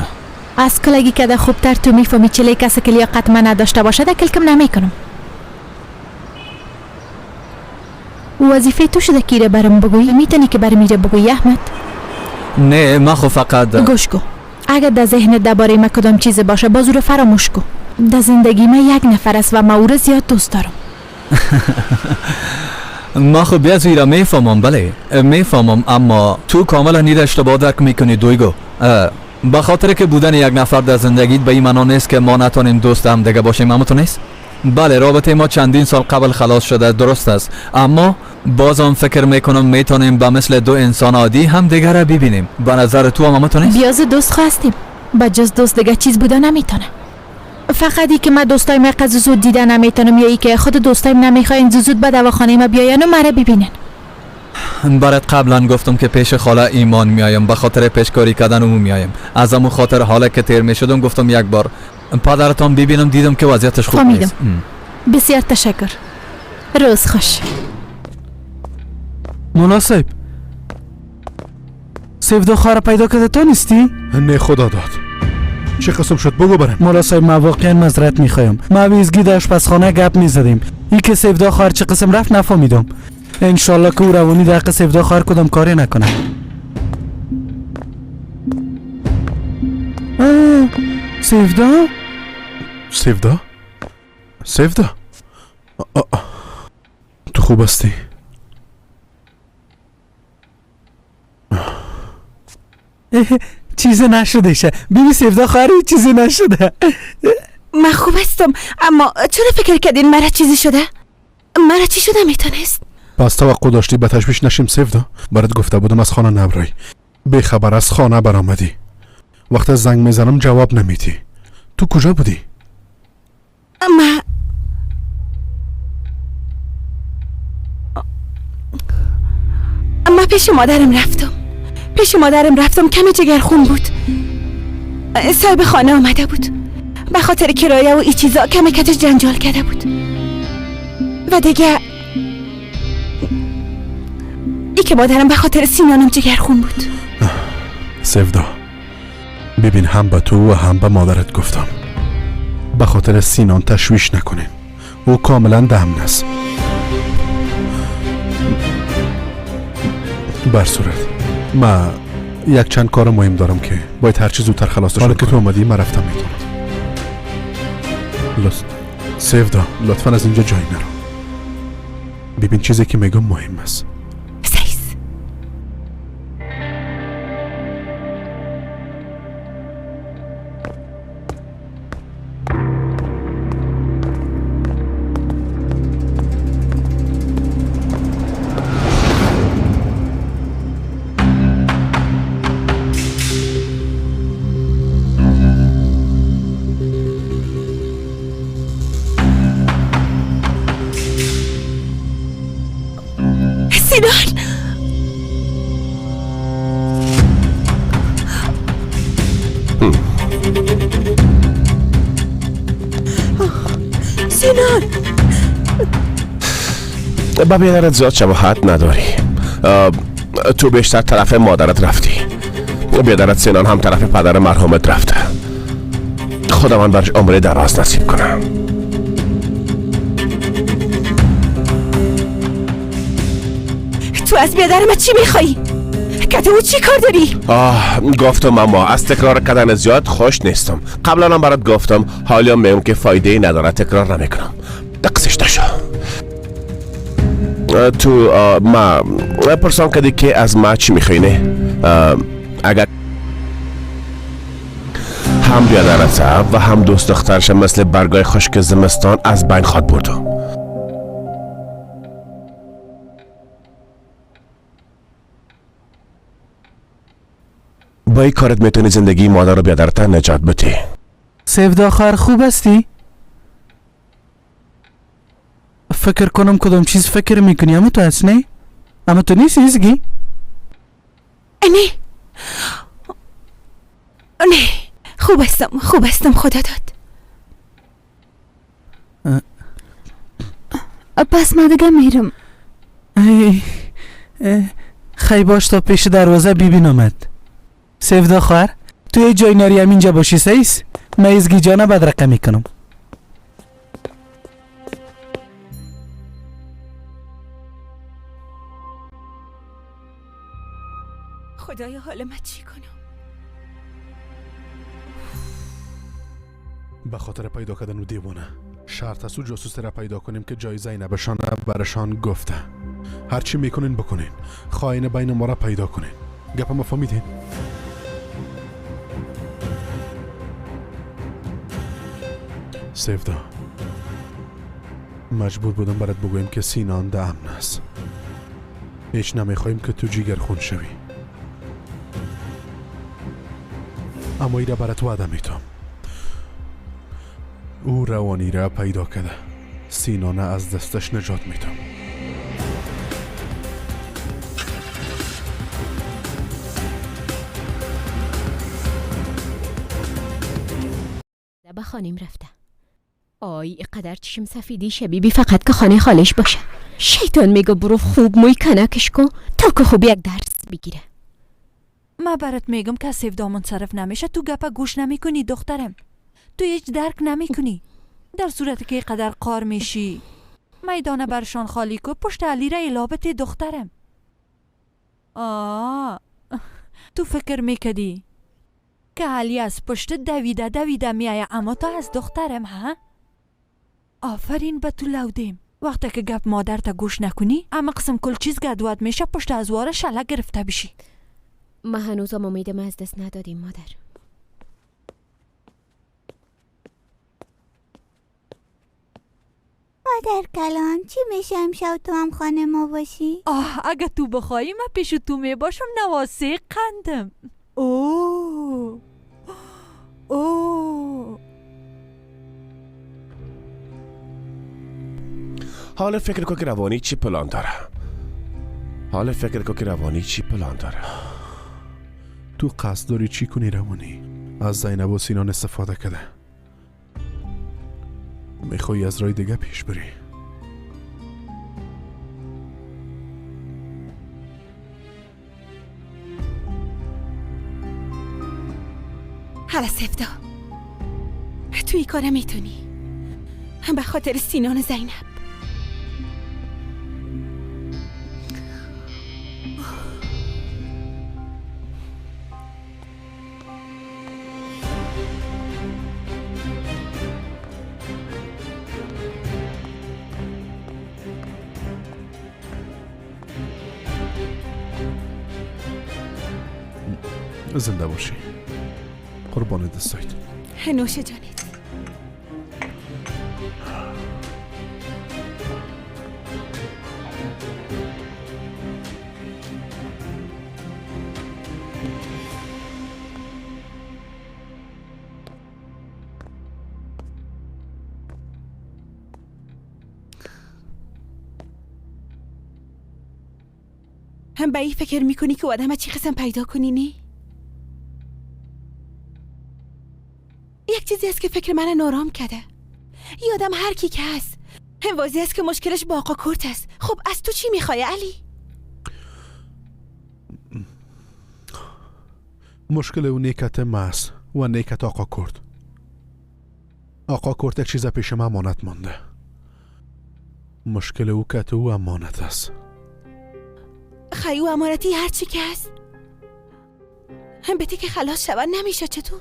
از کلگی که ده خوبتر تو میفهمی چلی کسی که لیاقت من نداشته باشه در کلکم نمیکنم. وظیفه تو شده که برم بگویی. میتونی که برم میره بگویی احمد؟ نه من خو فقط گوش کو، اگر در ذهنت درباره ما کدام چیز باشه باز او رو فراموش کو. در زندگی من یک نفر است و ما او رو زیاد دوست دارم. ما خو بیازوی را میفهمم، بله میفهمم، اما تو کاملا نیر اشتباه درک میکنی دویگو. به خاطر که بودن یک نفر در زندگیت به این معنا نیست که ما نتونیم دوست هم دیگه باشیم. اما تو نیست؟ بله رابطه ما چندین سال قبل خلاص شده، درست است، اما بازم فکر میکنم میتونیم به مثل دو انسان عادی هم دیگه را ببینیم. به نظر تو هم اما تو نیست؟ بیاز دوست خواستیم، به جز دوست دیگه چیز بوده نمیتونه. فقط ای که من دوستایم قضا زود دیده نمیتونم، یا ای که خود دوستایم نمیخواین زود به دواخانه ما بیاین و مرا ببینن. برات قبلا گفتم که پیش خاله ایمان میایم، به خاطر پیشکاری کردن او میایم. از امو خاطر حالا که تیر میشدم گفتم یک بار پدرتان ببینم، دیدم که وضعیتش خوب نیست. بسیار تشکر، روز خوش. مناسب سیفدا خواهر پیدا کرده تا نیستی؟ نه خدا داد. چه قسم شد بگو برم. مولا صاحب ما واقعا معذرت میخوایم. ما ویزگی در آشپزخانه گپ میزدیم. ای که سیفدا خواهر چه قسم رفت نفهمیدم. انشالله که او روانی در حق سیفدا خواهر کدام کاری نکنه. سیفدا؟ سیفدا؟ سیفدا؟ تو خوب هستی؟ چیزی نشده ایشه بیبی سیفدا خواهر، چیزی نشده. من خوب هستم، اما چرا فکر کردین مرا چیزی شده؟ مرا چی شده میتونست؟ پس توقع داشتی به تشویش نشیم سیفدا؟ برات گفته بودم از خانه نبرای، بی خبر از خانه برآمدی. وقت زنگ میزنم جواب نمیدی. تو کجا بودی؟ من پیش مادرم رفتم. پیش مادرم رفتم، کمی جگرخون بود. صاحب خانه آمده بود، به خاطر کرایه و ای چیزا کمی کتش جنجال کرده بود و دیگه ای که مادرم به خاطر سینانم جگرخون بود. سفدا ببین، هم به تو و هم به مادرت گفتم به خاطر سینان تشویش نکنین. او کاملا دمن است. بر صورت ما یک چند کار مهم دارم که باید هر چیز زودتر خلاص. حالا که تو اومدی من رفتم میتونم. سیودا لطفا از اینجا جایی نرو. ببین چیزی که میگم مهم است. سیس سینان، سینان، با بیادرت زیاد شباهت نداری. تو بیشتر طرف مادرت رفتی. بیادرت سینان هم طرف پدر مرحومت رفته. خدا من برش عمر دراز نصیب کنم. تو از بیادر من چی میخوایی؟ که او چی کار داری؟ آه گفتم اما از تکرار کردن زیاد خوش نیستم. قبلا هم برات گفتم، حالا میگم که فایده ای نداره، تکرار نمیکنم. دقسش نشو. تو ما پرسان کردی که از ما چی میخوایی؟ نه اگر هم بیادرت و هم دوست دخترش مثل برگای خشک زمستان از بین خواد بردم. با این کارت میتونی زندگی مادر و بیادرت نجات بدی. سیودا خواهر خوب هستی؟ فکر کنم کدام چیز فکر میکنی، اما تو هست نه؟ اما تو نیستی ایزگی؟ نه نه، خوب هستم، خوب هستم، خدا داد. پس من دیگه میرم. خی باش تا پیش دروازه ببینمت. سیودا خواهر تو یه جای نری همینجا باشی سیس؟ من ایزگی جانه بدرقه میکنم. خدایا حال من چی کنم؟ به خاطر پیدا کردن و دیوانه شرط است او جاسوس را پیدا کنیم که جای زینبشان برشان گفته. هرچی میکنین بکنین، خائن بین ما را پیدا کنین. گپ ما فهمیدین؟ سیودا مجبور بودم برات بگویم که سینان ده امن است. هیچ نمیخوایم که تو جیگر خون شوی، اما ایره برات وعده میتم. او روانی را پیدا کرده، سینانه از دستش نجات میتم. به خانیم رفته. آی اینقدر چشم سفیدی شبیبی فقط که خانه خالش باشه. شیطان میگه برو خوب موی کنکش کن تا که خوب یک درس بگیره. ما برات میگم که سیودا منصرف نمیشه، تو گپا گوش نمیکنی دخترم. تو هیچ درک نمیکنی. در صورت که قدر قار میشی میدانه برشان خالی کو، پشت علی را لابت دخترم. آه تو فکر میکدی که علی از پشت دویده دویده میایه، اما تو از دخترم ها؟ آفرین به تو لودیم. وقتی که گپ مادر تا گوش نکنی اما قسم کل چیز گدوت میشه، پشت از واره شله گرفته بشی. ما هنوزم امیدم از دست ندادیم مادر. مادر کلان چی میشه امشب تو هم خانه ما باشی؟ آه اگه تو بخوایی من پیش تو می باشم، نواسه قندم. اوه اوه حالا فکر کن که روانی چی پلان داره. حالا فکر کن که روانی چی پلان داره. تو قصد داری چی کنی روانی؟ از زینب و سینان استفاده کرده میخوای از رای دیگه پیش بری. حالا سفدا توی کار میتونی، به خاطر سینان زینب. زنده باشی قربان دستایت. نوش جانت. هم به این فکر میکنی که آدم چی قسم پیدا کنی؟ نه؟ یک چیزی است که فکر من نارام کرده. یادم هر کی که هست هم واضح است که مشکلش با آقا کرد است. خب از تو چی میخوای علی؟ مشکل او نیکت ما است و نیکت آقا کرد. آقا کرد یک چیز پیش ما امانت مانده. مشکل او کت او امانت است. خی او امانتی هر چی که هست هم به که خلاص شود نمیشه چطور؟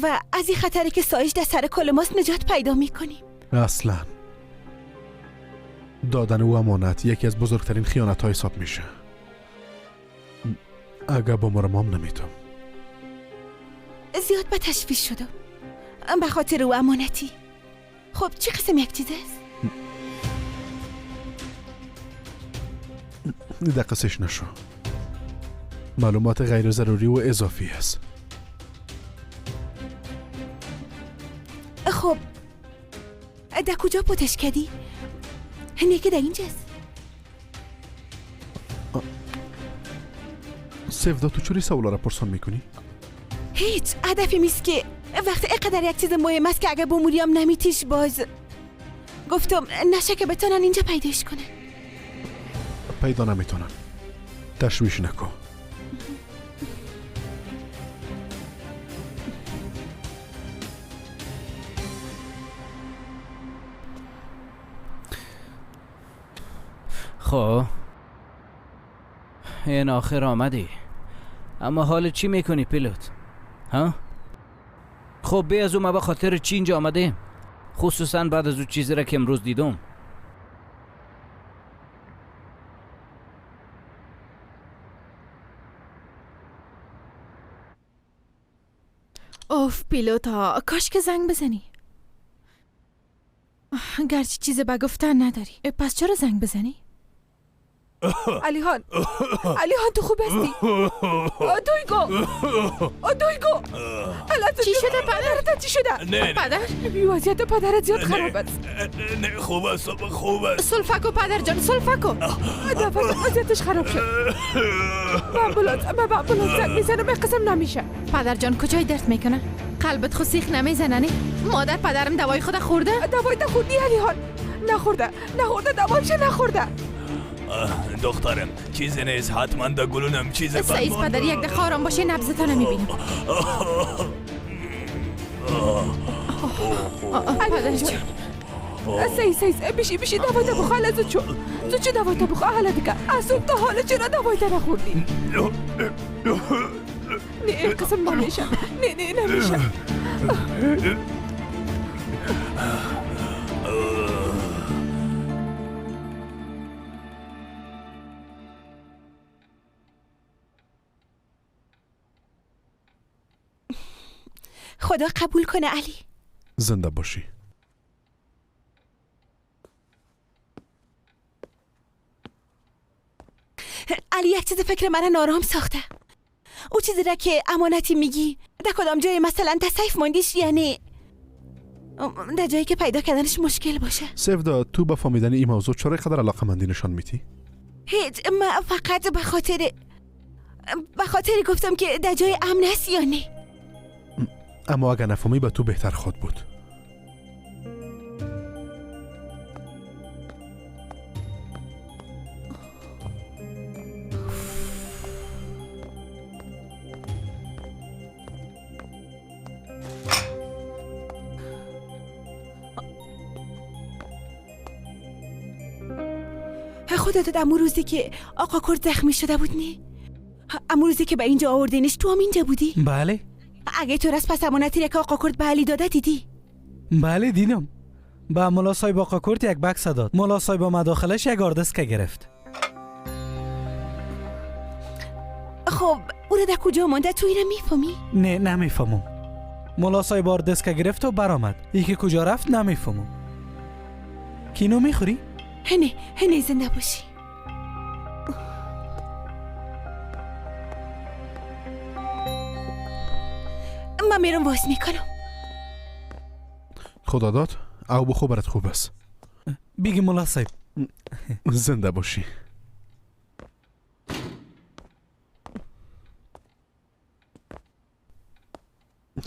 و از این خطری که سایش در سر کل ماست نجات پیدا میکنیم. اصلا دادن او امانت یکی از بزرگترین خیانت های حساب میشه. اگه با مرمام نمیتم. زیاد به تشویش شدم به خاطر او امانتی. خب چی قسم یک چیز است؟ دقیقش نشو. معلومات غیر ضروری و اضافی است. خب در کجا پتش کردی؟ نه که در اینجاست. سفدا تو چوری سوالا را پرسان میکنی؟ هیچ هدفی میست که وقتی اینقدر یک چیز مهم است که اگه بموریم نمیتیش باز گفتم نشه که بتونن اینجا پیداش کنن. پیدا نمیتونن، تشویش نکن. خب این آخر آمدی، اما حال چی میکنی پیلوت؟ ها؟ خب بی از او ما به خاطر چی اینجا آمدیم؟ خصوصا بعد از او چیزی را که امروز دیدم. اوف پیلوت ها، کاش که زنگ بزنی. گرچه چیز به گفتن نداری، پس چرا زنگ بزنی؟ علیهان، علیهان تو خوب هستی؟ دویگو، دویگو، چی شده پدر؟ چی شده؟ نه پدر؟ وضعیت پدرت زیاد خراب است. نه خوب است، خوب است. سلفکو پدر جان، سلفکو. وضعیتش خراب شد. با امبولانس زنگ میزنم، قسم نمیشه. پدر جان کجای درد میکنه؟ قلبت خو سیخ نمیزنه نه؟ مادر پدرم دوای خود خورده؟ دوای خوردی علیهان؟ نخورده، نخورده، دوایش نخورده. دخترم چیزی نیست، حتما در گلونم چیز بد. سعید پدر یک دقیقه آرام باشه، نبضتان میبینم. پدر جان سعید سعید بشی بشی دوای تا بخواه. زود شو، زود شو دوای تا بخواه. حالا دیگه از صبح تا حالا چرا دوای تا نخوردی؟ نه قسم نمیشه، نه نه نمیشه. خدا قبول کنه علی. زنده باشی. علی یک چیز فکر من نارام ساخته. او چیزی را که امانتی میگی در کدام جای مثلا تصیف ماندیش، یعنی در جایی که پیدا کردنش مشکل باشه. سفدا تو با فهمیدن این موضوع چرا قدر علاقه‌مندی نشان میدی؟ هیچ، من فقط به خاطر گفتم که در جای امن است یا نه. اما اگر نفهمی به تو بهتر خود بود. خدا داد امو روزی که آقا کرد زخمی شده بود نی؟ امو روزی که به اینجا آوردینش تو هم اینجا بودی؟ بله. اگه تو راست پس امانتی که آقا کرد به علی داده دیدی؟ بله دیدم. به ملا صاحب آقا کرد یک بکس داد. ملا صاحب با مداخلش یک آردسک گرفت. خب او را در کجا مانده تو اینو میفهمی؟ نه نمیفهمم. ملا صاحب آردسک گرفت و برآمد. یکی کجا رفت نمیفهمم. کینو میخوری؟ هنه هنه زنده باشی. من میرم باز میکنم. خدا داد او بخو برات خوب است. بگی ملا صاحب. زنده باشی.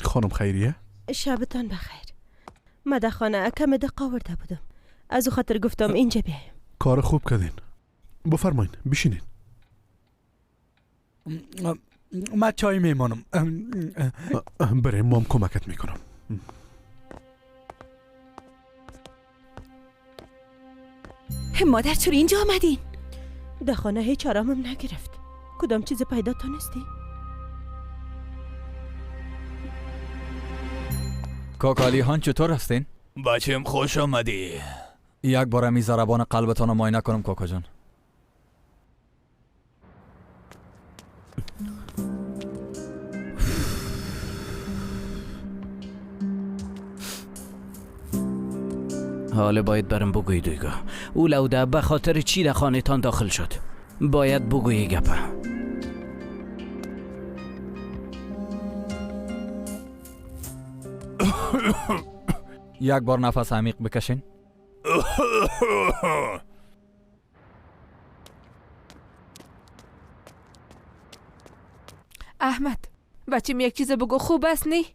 خانم خیریه؟ شبتان بخیر. ما در خانه کم دقه آورده بودم، از او خاطر گفتم اینجا بیایم. کار خوب کردین. بفرمایین بشینین. من چای میمانم. بریم مام کمکت میکنم. مادر چرا اینجا آمدین؟ در خانه هیچ آرامم نگرفت. کدام چیز پیدا تانستی؟ کاکا علی خان چطور هستین؟ بچم خوش آمدی. یک بار می ضربان قلبتان رو معاینه کنم کاکا جان. حالا باید برم بگویی دویگا او لوده به خاطر چی در خانه تان داخل شد. باید بگویی گپه. یک بار نفس عمیق بکشین. احمد بچیم یک چیز بگو خوب است نی؟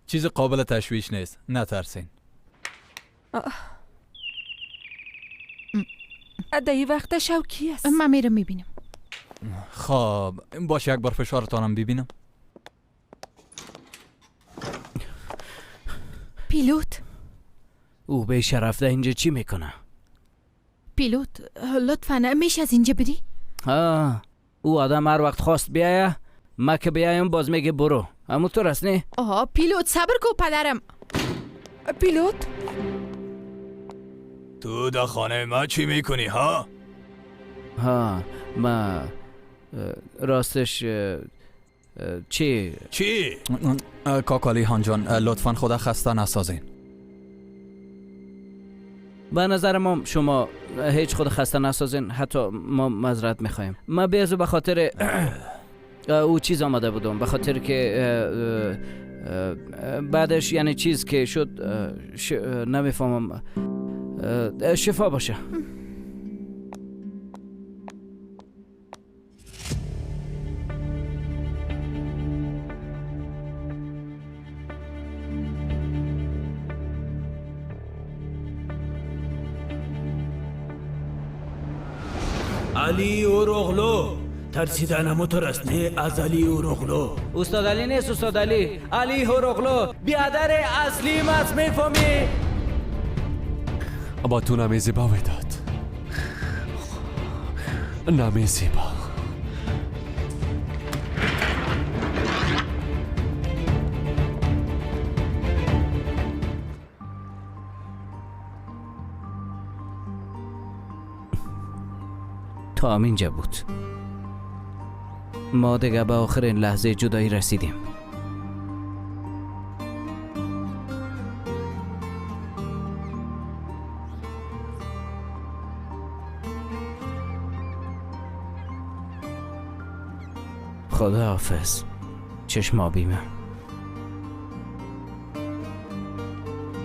چیز قابل تشویش نیست، نترسین. در وقت شوکی است. من میرم میبینم. خب باشه یک بار فشارتانم ببینم. پیلوت او به شرف ده اینجا چی میکنه؟ پیلوت لطفا میشه از اینجا بری؟ او آدم هر وقت خواست بیایه، ما که بیایم باز میگه برو. امو تو راست نی؟ آها پیلوت صبر کو پدرم. پیلوت تو در خانه ما چی میکنی ها؟ ها ما راستش چی؟ چی؟ کاکا علی خان جان لطفا خدا خسته نسازین. به نظر ما شما هیچ خود خسته نسازین، حتی ما معذرت میخوایم. ما بیازو به خاطر او چیز آمده بودم، به خاطر که بعدش یعنی چیز که شد نمیفهمم. شفا باشه. علی اوروغلو ترسیدن موتور است نه از علی اوروغلو. استاد علی نیست، استاد علی علی اوروغلو بیادر اصلی ماست میفهمی؟ با تو نام زیبا وداد، نام زیبا. تا اینجا بود. ما دیگه به آخرین لحظه جدایی رسیدیم. خدا حافظ چشم آبیمه.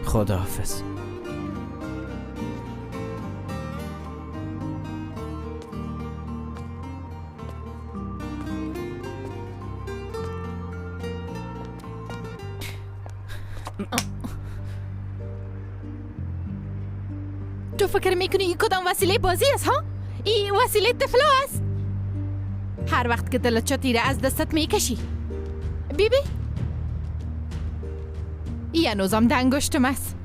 خدا حافظ. تو فکر میکنی این کدام وسیله بازی است ها؟ این وسیله طفلا است. هر وقت که دلت چتیره از دستت میکشی. بیبی ای هنوزم در انگشتم است.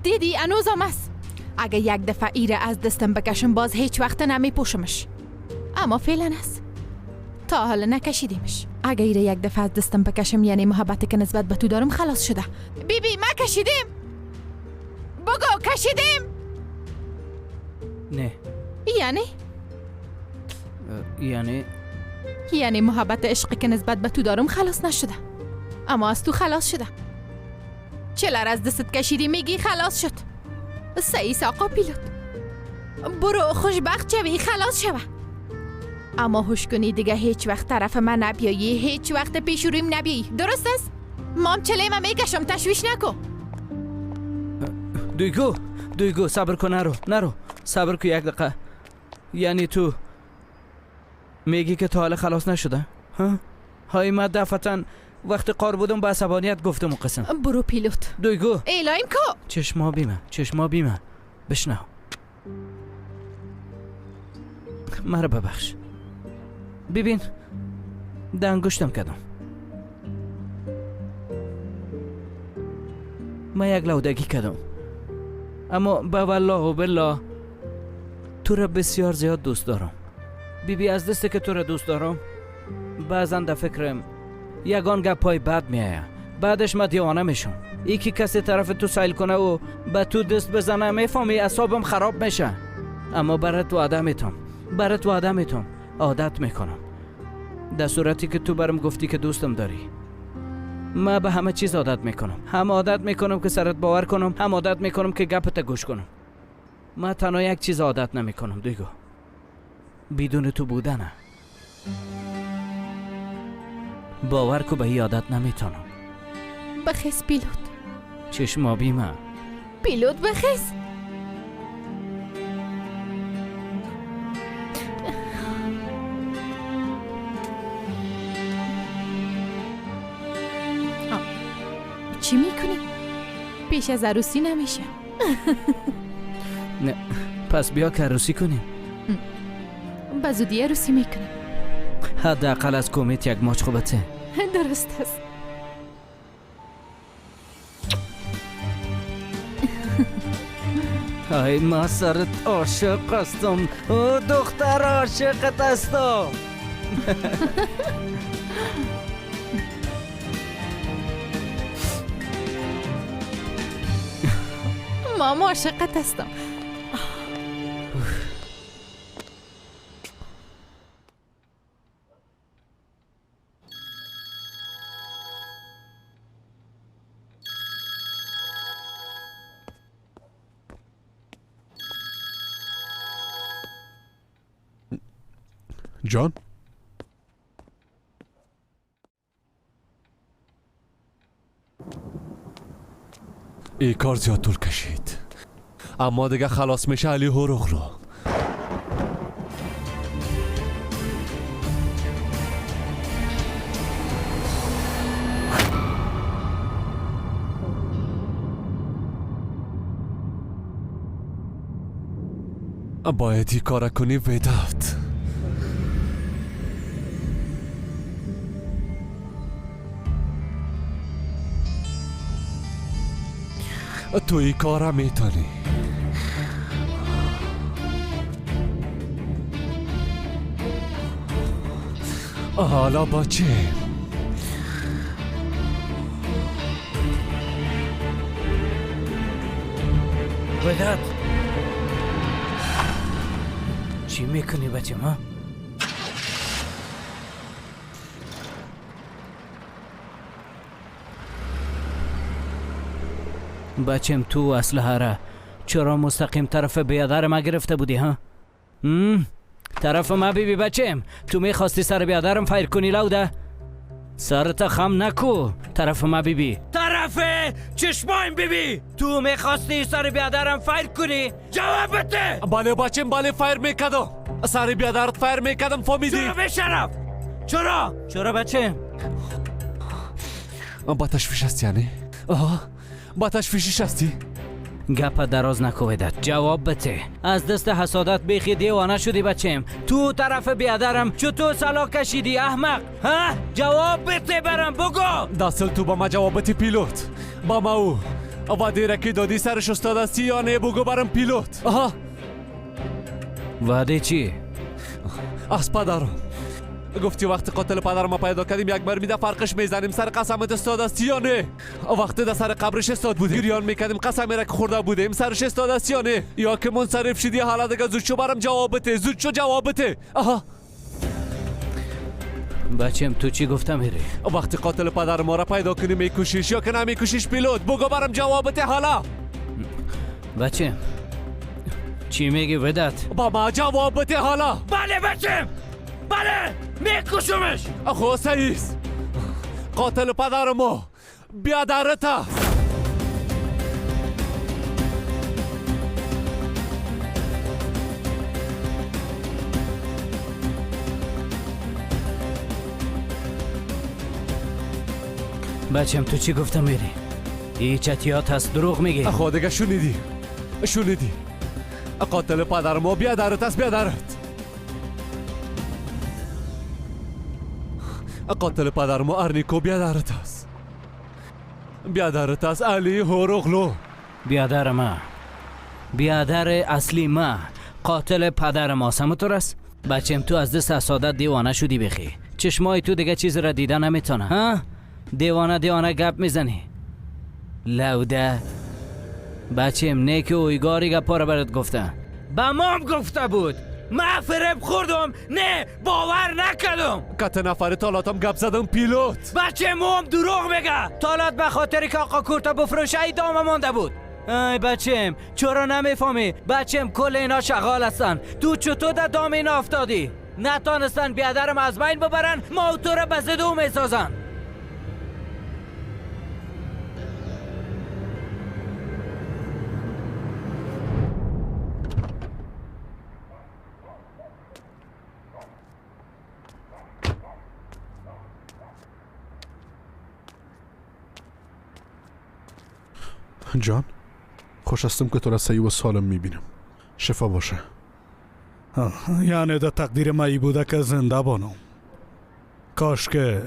دیدی هنوزم است. اگه یک دفعه ایره از دستم بکشم باز هیچ وقت نمیپوشمش. اما فعلا است، تا حالا نکشیدیمش. اگه ایره یک دفعه از دستم بکشم یعنی محبتی که نسبت به تو دارم خلاص شده. بی بی ما کشیدیم، بگو کشیدیم. نه یعنی؟ یعنی یعنی محبت عشقی که نسبت به تو دارم خلاص نشده، اما از تو خلاص شده. چلر از دستت کشیدی میگی خلاص شد. سعیس آقا پیلوت، برو خوشبخت شوی، خلاص شوه. اما هوش کنی دیگه هیچ وقت طرف من نبیایی، هیچ وقت پیش رویم نبیایی، درست است؟ مام چله من میکشم، تشویش نکن. دویگو دویگو صبر کن، نرو نرو، صبر کن یک دقیقه. یعنی تو میگی که تا حالا خلاص نشده؟ ها؟ های من دفعتا وقتی قار بودم به عصبانیت گفتم و قسم. برو پیلوت. دویگو ایلایم کو. چشما بیمه، چشما بیمه، بشنو مرا ببخش. ببین ده انگشتم کردم، من یک لودگی کردم، اما به والله و بالله تو را بسیار زیاد دوست دارم. بی بی از دست که تو را دوست دارم بعضا در فکرم یگان گپ های بد میآید، بعدش من دیوانه میشم. ای که کسی طرف تو سیل کنه و به تو دست بزنه میفهمی اعصابم خراب میشه. اما برات وعده میتم، برات وعده میتم عادت میکنم. در صورتی که تو برم گفتی که دوستم داری، من به همه چیز عادت میکنم. هم عادت میکنم که سرت باور کنم، هم عادت میکنم که گپت گوش کنم. من تنها یک چیز عادت نمیکنم دیگه، بدون تو بودنه. باور کو به این عادت نمیتونم. بخیز پیلوت. چشم آبی من. پیلوت بخیز. چی میکنی؟ پیش از عروسی نمیشه. نه پس بیا که عروسی کنیم. به زودی عروسی میکنیم. حداقل از کومیت یک ماچ خوبته. درست است. ای ما سرت عاشق هستم، او دختر عاشقت هستم. ماما عاشقت هستم. جان ای کار زیاد طول کشید، اما دیگه خلاص میشه علی هوروغلو. باید این کار کنی وداد. تو این کار میتونی. حالا با چه؟ وداد چی میکنی بچه ما؟ بچم تو اسلحه را چرا مستقیم طرف بیادر ما گرفته بودی ها؟ طرف ما بی بی بچم، تو میخواستی سر بیادرم فایر کنی لوده؟ سرت خم نکو طرف ما بی بی، طرف چشمایم بی بی، تو میخواستی سر بیادرم فایر کنی؟ جواب بده. بله بچم بله، فایر میکردم سر بیادرت، فایر میکردم. فهمیدی؟ چرا بشرف؟ چرا؟ چرا بچم؟ با تشویش هستی یعنی؟ آها با تشویشش هستی؟ گپ دراز نکویدت، جواب بده. از دست حسادت بیخی دیوانه شدی بچم. تو طرف بیادرم چطور سلا کشیدی احمق؟ ها؟ جواب بده برم بگو. داصل تو با ما جواب بده پیلوت، با ما او وعده که دادی سرش استاد هستی یا نه بگو برم پیلوت. آها وعده چی؟ از پدرم گفتی وقتی قاتل پدرم ما پیدا کردیم یک بار میده فرقش میزنیم سر قسمت استاد است یا نه؟ وقتی در سر قبرش استاد بودیم گریان میکردیم قسمی را که خورده بودیم سرش استاد است یا نه؟ یا که منصرف شدی حالا دیگه زود شو برم جواب بده، زود شو جواب بده. آها بچم تو چی گفتم هری؟ وقتی قاتل پدر ما را پیدا کنی میکشیش یا که نمیکشیش پیلوت؟ بگو برم جواب بده حالا. بچم چی میگی ودت؟ با ما جواب بده حالا. بله بچم بله میکشمش. اخو سعیس قاتل پدر ما بیادرت. بچم تو چی گفتم میری؟ ای چتیات هست دروغ میگی. اخو دیگه شنیدی شنیدی قاتل پدر ما بیادرت است بیادرت. قاتل پدر ما ارنیکو بیادرت است بیادرت است علی هوروغلو. بیادر ما بیادر اصلی ما قاتل پدر ما سمتور است. بچم تو از دست حسادت دیوانه شدی بخی. چشمای تو دیگه چیز را دیده نمیتونه. ها دیوانه دیوانه گپ میزنی لوده. بچم نیک اویگاری گپا را برات گفته. به مام گفته بود من فریب خوردم نه باور نکردم. کت نفر تالاتم گپ زدم پیلوت. بچه موم دروغ میگه. تالات به خاطر که آقا کورتا بفروشه ادامه مانده بود. ای بچم چرا نمیفهمی؟ بچم کل اینا شغال هستن. تو چطور در دام اینا افتادی؟ نتانستن بیادرم از بین ببرن ما تو را به زدو میسازن. جان خوش هستم که تو را صحیح و سالم میبینم. شفا باشه. یعنی در تقدیر ما ای بوده که زنده بانم. کاش که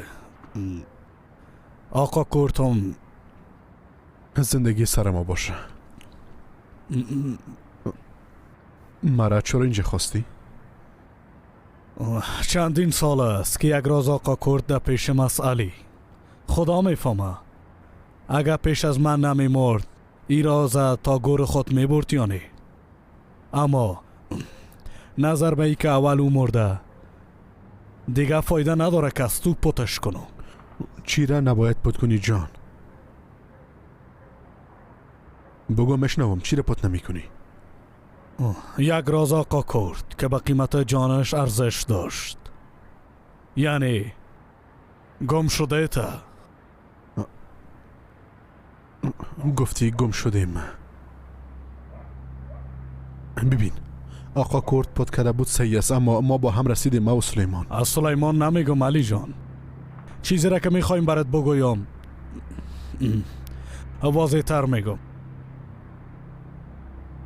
آقا کورتم زندگی سر ما باشه. مرا چرا اینجا خواستی؟ چندین سال است که یک راز آقا کورت در پیش ماست علی. خدا میفهمه اگر پیش از من نمیمرد ای راز تا گور خود میبرد یا نه. اما نظر به ای که اول او مرده دیگه فایده نداره که از تو پتش کنم. چی را نباید پت کنی جان؟ بگو مشنوم چی را پت نمی کنی؟ یک راز آقا کرد که به قیمت جانش ارزش داشت. یعنی گم شده تا. گفتی گم شدیم. ببین آقا کرد پت کرده بود صحیح است، اما ما با هم رسیدیم ما و سلیمان. از سلیمان نمیگم علی جان. چیزی را که میخوایم برات بگویم واضح تر میگم.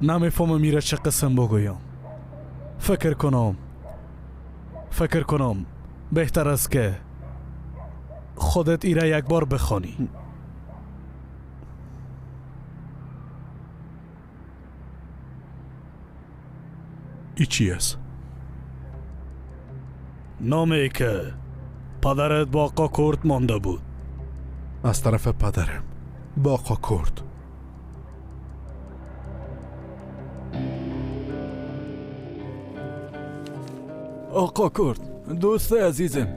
نمیفهمم میره چه قسم بگویم. فکر کنم بهتر است که خودت ایره یک بار بخوانی. ای چی است؟ نامه که پدرت با آقا کرد مانده بود. از طرف پدرم با آقا کرد. آقا کرد دوست عزیزم،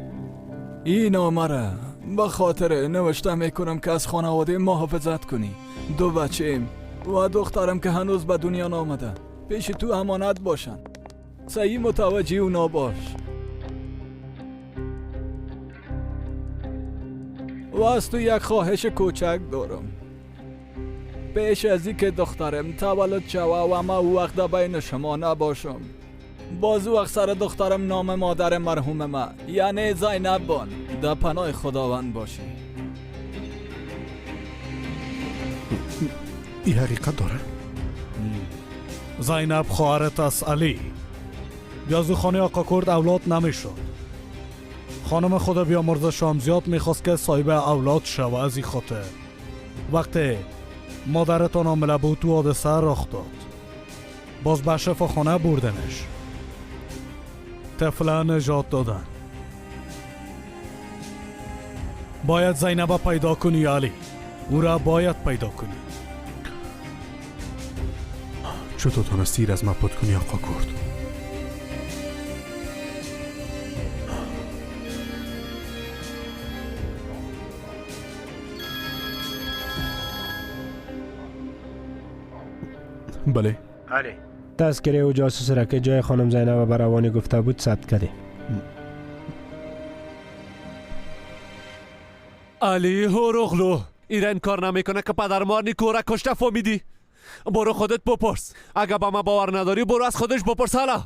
این نامه را به خاطر نوشته میکنم که از خانواده محافظت کنی. دو بچه‌ام و دخترم که هنوز به دنیا نامده پیش تو امانت باشن. صحیح متوجه اونا باش. و از تو یک خواهش کوچک دارم. پیش از اینکه دخترم تولد شوه و ما او وقت بین شما نباشم، باز وقت سر دخترم نام مادر مرحوم ما یعنی زینب بان. در پناه خداوند باشی. این حقیقت داره؟ زینب خواهرت است علی. بیازو خانه آقا کرد اولاد نمیشد. خانم خود بیامرزه شام زیاد میخواست که صاحب اولاد شوه. از این خاطر وقتی مادرتان حامله بود تو حادثه رخ داد. باز به شفاخانه بردنش. طفل نجات دادن. باید زینب پیدا کنی علی. او را باید پیدا کنی. چطور تانستی از ما پت کنی آقا کرد؟ بله علی، تذکره او جاسوس را که جای خانم زینب به روانی گفته بود ثبت کردیم. علی هوروغلو ایران کار نمیکنه که پدر ما نیکو را کشته، فهمیدی؟ برو خودت بپرس. اگه با ما باور نداری برو از خودش بپرس. حالا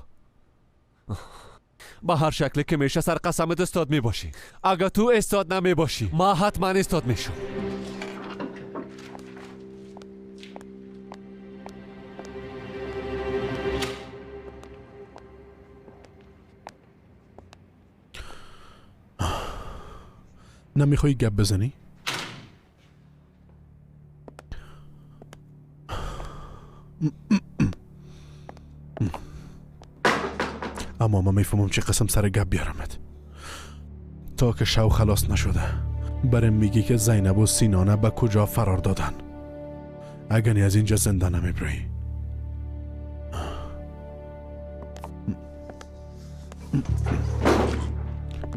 به هر شکلی که میشه سر قسمت استاد میباشی. اگه تو استاد نمیباشی ما حتما استاد میشم. نمیخوای گپ بزنی؟ اما ما میفهمم چه قسم سر گپ بیارمت. تا که شو خلاص نشده برم میگی که زینب و سینانه به کجا فرار دادن. اگه از اینجا زنده نمیبری.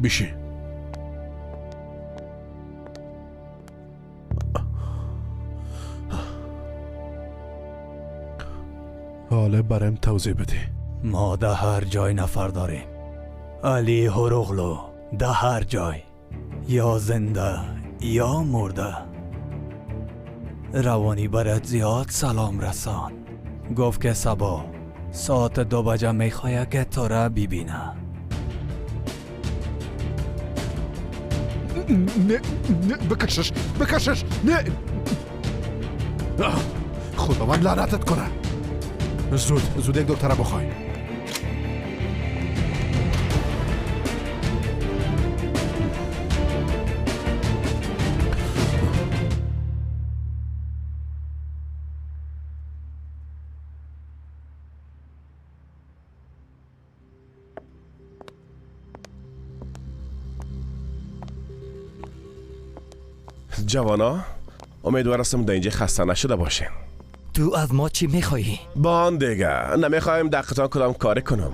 بیشی حالا برام توضیح بده. ما ده هر جای نفر داریم علی هوروغلو، ده هر جای، یا زنده یا مرده. روانی برات زیاد سلام رسان. گفت که صبا ساعت 2 بجه میخواه که تو را ببینه. نه نه بکشش بکشش، نه خداوند لعنتت کنه. زود زود یک دکتر بخوای. جوانا، امیدوار هستم در اینجا خسته نشده باشین. تو از ما چی میخوایی؟ بان دیگه نمیخوایم دقیقا کدام کاری کنم.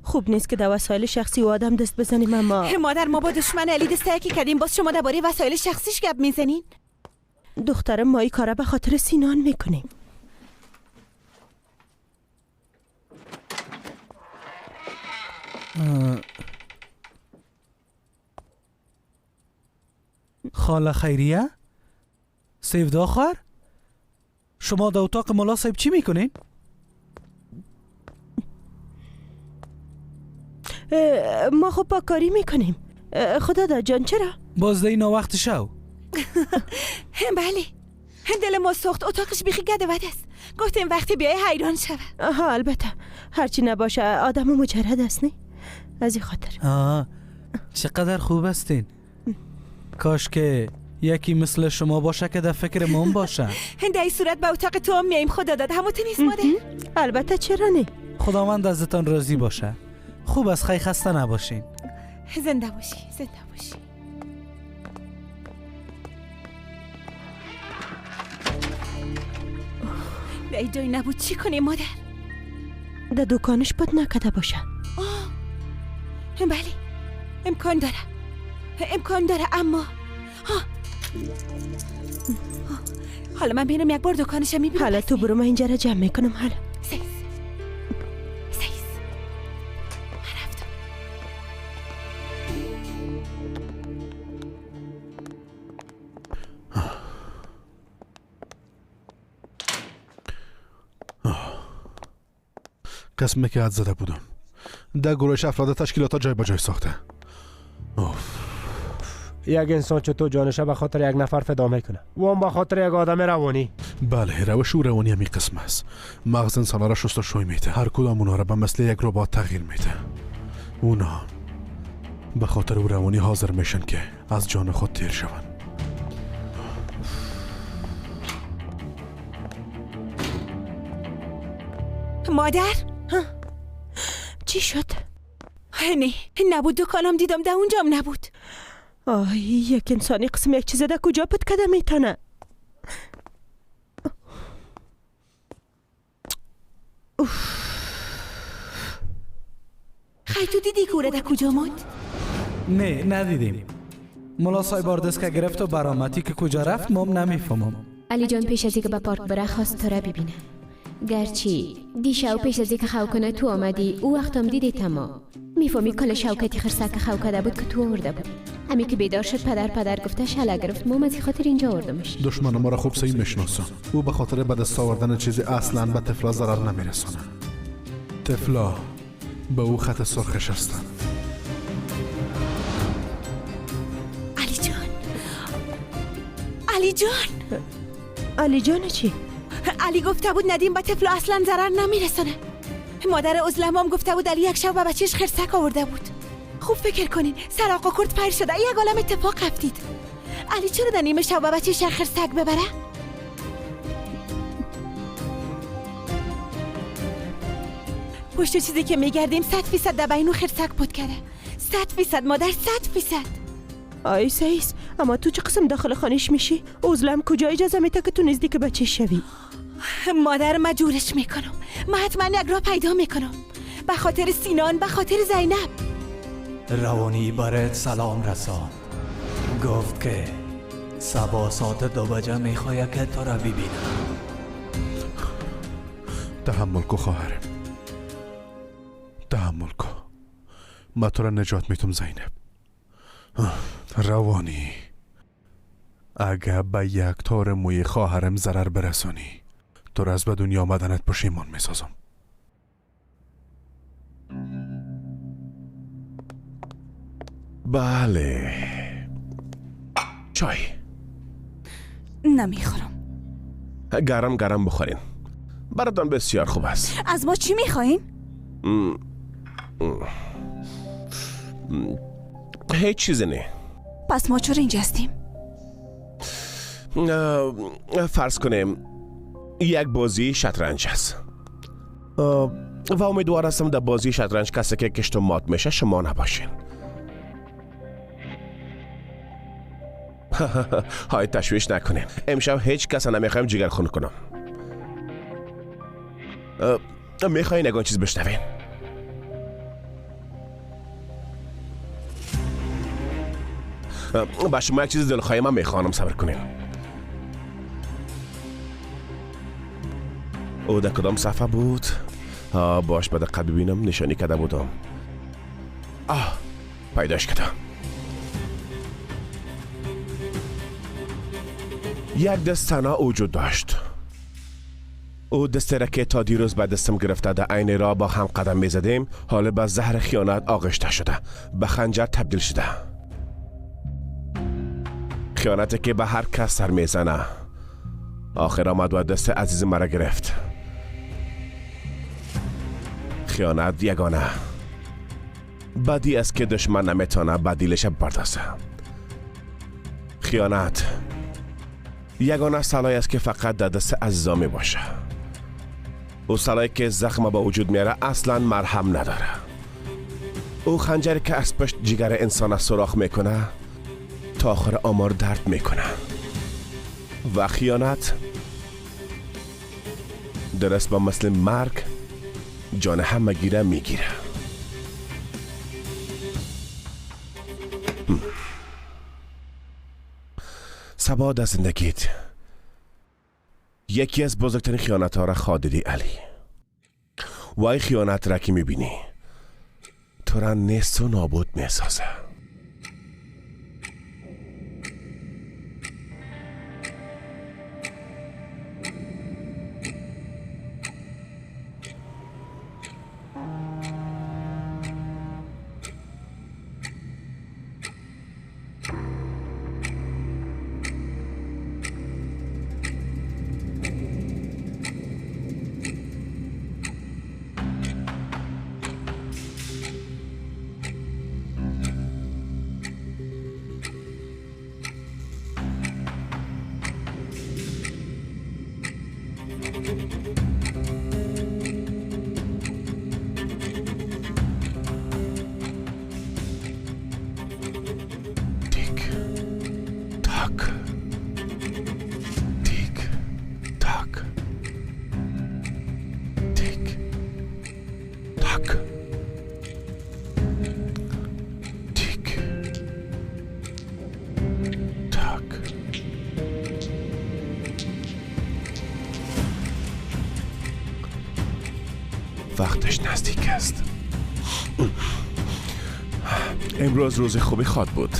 خوب نیست که در وسایل شخصی و آدم دست بزنیم. اما مادر ما با دشمن علی دست یکی کردیم، باز شما درباره وسایل شخصیش گپ میزنین؟ دخترم ما این کارا به خاطر سینان میکنیم. خاله خیریه؟ سیفدا خواهر؟ شما در اتاق ملا صاحب چی میکنین؟ ما خب پاکاری میکنیم. خدا دا جان چرا؟ باز در این وقت شو. بله دل ما سوخت، اتاقش بیخی گده وده است. گفتیم وقتی بیای حیران شوه. آها البته هرچی نباشه آدم مجرد است، نه؟ از این خاطر. چقدر خوب هستین. کاش که یکی مثل شما باشه که در فکر من باشه. در این صورت به اتاق تو هم میاییم. خدا داد همون نیست مادر. البته چرا نه. خداوند ازتان راضی باشه. خوب از خی خسته نباشین. زنده باشی زنده باشی. در این جای نبود چی کنیم مادر؟ در دکانش بود نکده باشه. بله امکان داره امکان داره، اما حالا من بینم یک بار دکانش میبینم. حالا تو برو من اینجا را جمع میکنم. حالا سیس سیس من رفتم. قسمه که حد زده بودم. در گروهش افراد تشکیلات ها جای با جای ساخته. یک انسان چطور جانشه به خاطر یک نفر فدا میکنه و هم به خاطر یک آدم روانی. بله، روش او روانی همی قسم است. مغز انسان را شست و شوی میده، هر کدام اونا را به مثل یک ربات تغییر میده. اونا به خاطر او روانی حاضر میشن که از جان خود تیر شوند. مادر چی شد؟ نه نبود، دکانم دیدم در اونجام نبود. آی یک انسانی قسم یک چیز در کجا پت کده میتونه؟ خیلی تو دیدی کوره در کجا ماند؟ نه ندیدیم. ملا صاحب دست که گرفت و برآمدی که کجا رفت مام نمیفهمم. علی جان پیش از اینکه به پارک بره خواست تو را ببینه. گرچه دیشب پیش از اینکه خو کنه تو آمدی، او وقتم دیدی تمام. میفهمی کل شوکتی خرسک خو کرده بود که تو آورده بودی. همی که بیدار شد پدر پدر گفته شله گرفت، مام از خاطر اینجا آوردمش. دشمن ما را خوب صحیح میشناسم. او به خاطر به دست آوردن چیزی اصلا به طفلا ضرر نمیرسانه. طفلا به او خط سرخش هستند. علی جان، علی جان، علی جان چی؟ علی گفته بود ندیم به طفل اصلا ضرر نمیرسانه. مادر عزلمام گفته بود علی یک شب به بچهش خرسک آورده بود. خوب فکر کنین، سر آقا کرد پر شده، یک عالم اتفاق افتید. علی چرا در نیمه شب به بچهش خرسک ببره؟ پشت چیزی که میگردیم 100% در بینو خرسک بود کرده. 100% مادر، 100%. آی سیس، اما تو چه قسم داخل خانهش میشی؟ عزلم کجا اجازه میده که تو نزدیک بچه شوی؟ مادر من جورش میکنم. من حتما یک راه پیدا میکنم. به خاطر سینان، به خاطر زینب. روانی برات سلام رساند. گفت که صبا ساعت 2 بجه میخواد که تو را ببینم. تحمل کو خواهرم، تحمل کو. ما تو را نجات میتم زینب. روانی، اگه به یک تار موی خواهرم ضرر برسانی، تو را از به دنیا آمدنت پشیمان میسازم. بله، چای نمیخورم. گرم گرم بخورین، براتان بسیار خوب است. از ما چی میخواین؟ هیچ چیزی نه. پس ما چرا اینجا هستیم؟ فرض کنیم یک بازی شطرنج است و امیدوار هستم در بازی شطرنج کسی که کشت و مات میشه شما نباشین. های تشویش نکنین، امشب هیچ کس نمیخوایم جگر خون کنم. میخواین یگان چیز بشنوین؟ با شما یک چیز دلخواهی من میخوانم، صبر کنین. او در کدام صفحه بود؟ باش به دقت ببینم، نشانی کرده بودم. پیداش کردم. یک دست تنها وجود داشت. او دست را که تا دیروز به دستم گرفته در عین راه با هم قدم میزدیم، حالا به زهر خیانت آغشته شده، به خنجر تبدیل شده. خیانتی که به هر کس سر میزنه. آخر آمد و دست عزیز مرا گرفت. خیانت یگانه بدی است که دشمن نمیتونه بدیلش بپردازه. خیانت یگانه سلاحی است که فقط در دست عزیزا می باشه. او سلاحی که زخم به وجود میاره اصلا مرهم نداره. او خنجری که از پشت جگر انسان سوراخ میکنه تا آخر آمار درد میکنه. و خیانت درست با مثل مرگ جان همه گیره میگیره. سبا در زندگیت یکی از بزرگترین خیانت ها را خواهی علی. و این خیانت را که میبینی تو را نیست و نابود میسازه. وقتش نزدیک است. امروز روز خوبی خواد بود.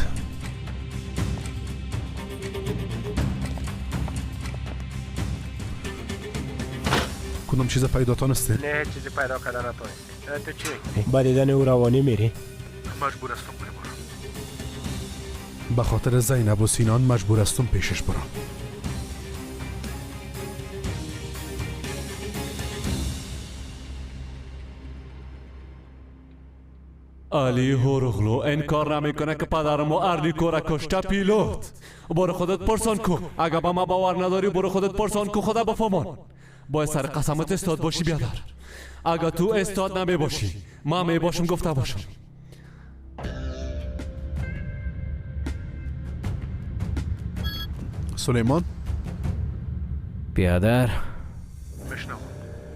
کدام چیز پیدا تانستی؟ نه، چیزی پیدا کردن نتونستی. تو چی؟ با دیدن او روانی میری؟ مجبور هستم برم. به خاطر زینب و سینان مجبور هستم پیشش برم. علی هوروغلو انکار نمیکنه که پدرم و ارنیکو را کشته. پیلوت برو خودت پرسان کو. اگه به ما باور نداری برو خودت پرسان کو، خدا بفهمان. باید سر قسمت استاد باشی بیادر. اگه تو استاد نمی باشی ما می باشم، گفته باشم. سلیمان بیادر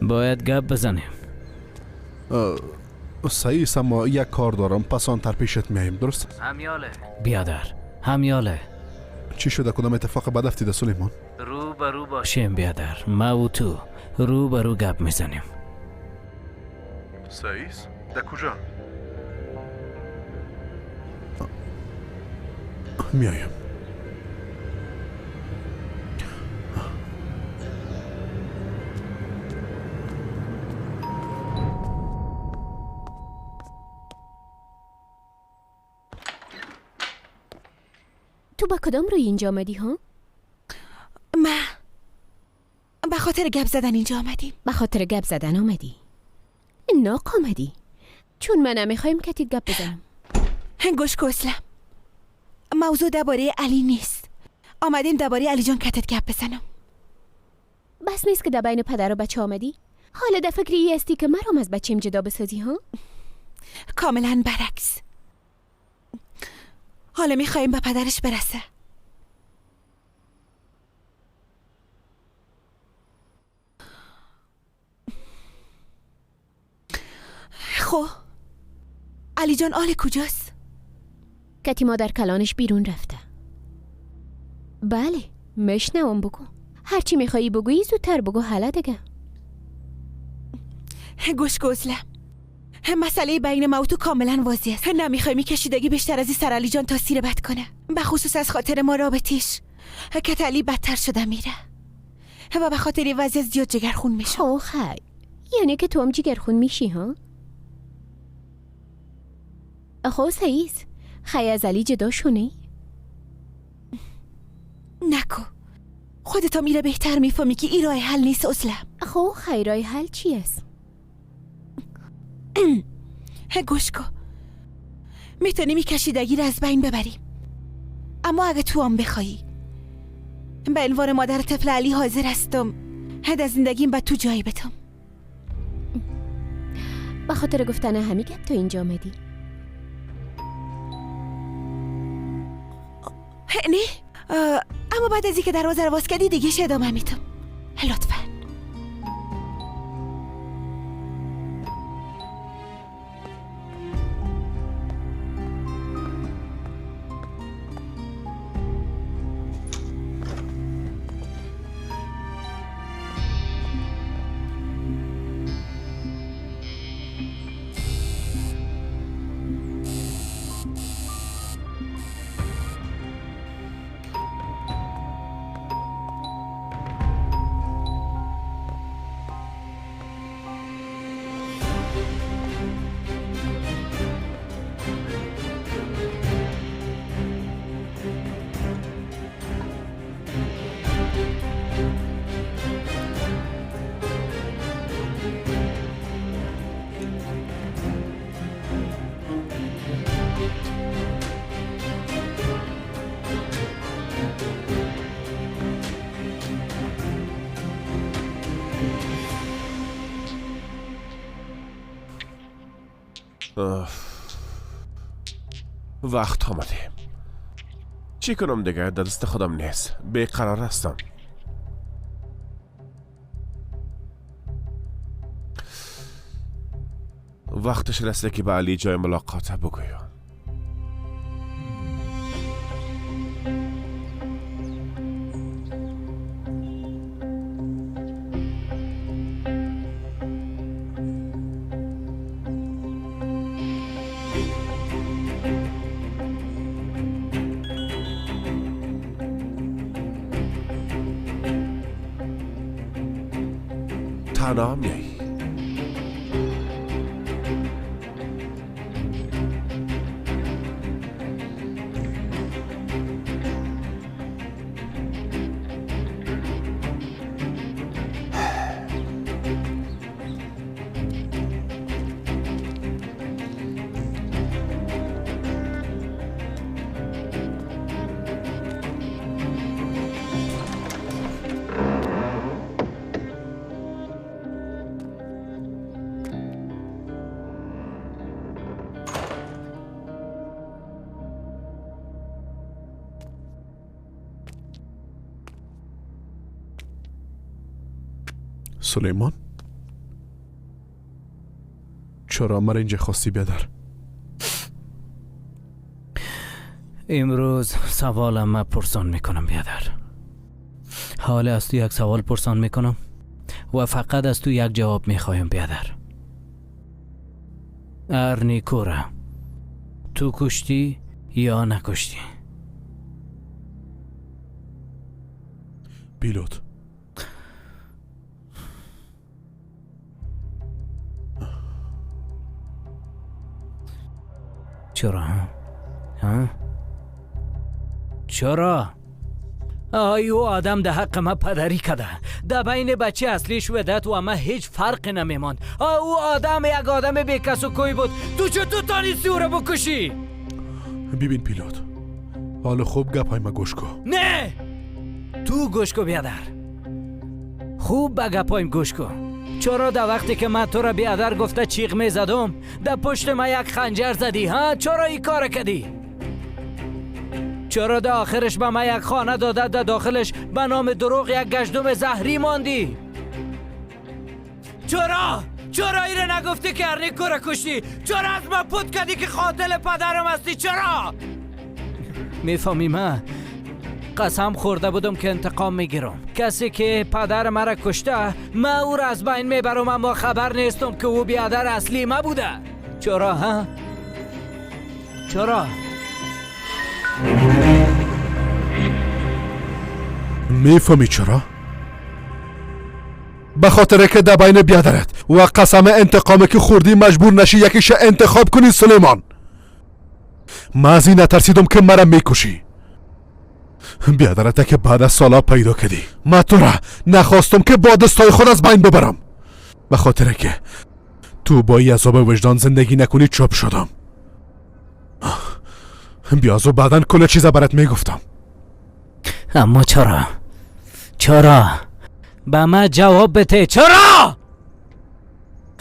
باید گپ بزنیم. صحیح است، اما یک کار دارم، پس آن تر پیشت میایم. درست؟ همیاله بیادر، همیاله. چی شده؟ کدام اتفاق بد افتیده سلیمان؟ رو به رو باشیم بیادر، ما و تو رو به رو گپ میزنیم. صحیح است؟ در کجا؟ میایم. تو با کدام روی اینجا آمدی ها؟ ما به خاطر گپ زدن اینجا آمدیم. به خاطر گپ زدن آمدی؟ ناق آمدی چون من نمیخوایم کتی گپ بزنم. گوش کسلم، موضوع درباره علی نیست. آمدیم درباره علی جان کتت گپ بزنم. بس نیست که در بین پدر و بچه آمدی؟ حالا در فکری ای هستی که مرام از بچیم جدا بسازی ها؟ کاملا برعکس. حالا میخواییم به پدرش برسه. خب علی جان آل کجاست؟ کتی مادر کلانش بیرون رفته. بله مشنوم، بگو هرچی میخوایی بگویی زودتر بگو. حالا دیگه گوش گزلم، مسئله بین ما و تو کاملا واضح است. نمیخوای کشیدگی بیشتر از این سر علی جان تاثیر بد کنه، به خصوص از خاطر ما رابطیش که علی بدتر شده میره و به خاطر وضعیت زیاد جگرخون میشه. اوه خی، یعنی که تو هم جگرخون میشی ها؟ خب سعیز خی از علی جدا شونه؟ نکو خودتا میره بهتر میفهمی که این راه حل نیست اصلا. خب خی راه حل چی است؟ گوش کن، میتونیم این کشیدگی را از بین ببریم، اما اگه تو هم بخوایی به عنوان مادر طفل علی حاضر هستم هد از زندگیم به تو جایی بدم. به خاطر گفتن همی گپ تو اینجا آمدی؟ نه، اما بعد از اینکه دروازه رو باز کردی دیگه ادامه میدم. لطفا. وقت آمده. چی کنم دیگه، در دست خودم نیست، بیقرار هستم. وقتش رسیده که به علی جای ملاقات بگویم. تنها میایی. سلیمان، چرا مرا اینجا خواستی بیادر؟ امروز سوالم من پرسان میکنم بیادر. حال از تو یک سوال پرسان میکنم و فقط از تو یک جواب میخوایم بیادر. ارنیکورا تو کشتی یا نکشتی؟ پیلوت، چرا؟ ها؟ چرا؟ آی او آدم ده حق ما پدری کده، ده بین بچه اصلیش ودت و ما هیچ فرق نمیماند. او آدم یک آدم بی کس و کوی بود. تو چطور تانیستی او را بکشی؟ ببین پیلوت، حال خوب گپ های ما گوش کن. نه، تو گوش کن بیادر، خوب به گپ هایم گوش کن. چرا در وقتی که من تو را بیادر گفته چیغ می زدم در پشت من یک خنجر زدی؟ ها؟ چرا این کار کردی؟ چرا در آخرش به من یک خانه داده در داخلش به نام دروغ یک گشدم زهری ماندی؟ چرا؟ چرا ایره نگفتی که ارنیکو را کشتی؟ چرا از من پوت کردی که قاتل پدرم هستی؟ چرا؟ میفهمی من قسم خورده بودم که انتقام میگیرم. کسی که پدر مرا کشته من او را از بین میبرم، اما خبر نیستم که او بیادر اصلی ما بوده. چرا ها؟ چرا؟ میفهمی چرا؟ به خاطر که در بین بیادرت و قسم انتقامی که خوردی مجبور نشی یکیش انتخاب کنی سلیمان. من از این نترسیدم که مرا میکشی. بیادرت که بعد از سالا پیدا کردی، من تو را نخواستم که با دستای خود از بین ببرم. به خاطر که تو با این عذاب وجدان زندگی نکنی چپ شدم. بیازو بعدا کل چیز برات میگفتم. اما چرا؟ چرا؟ به من جواب بده چرا؟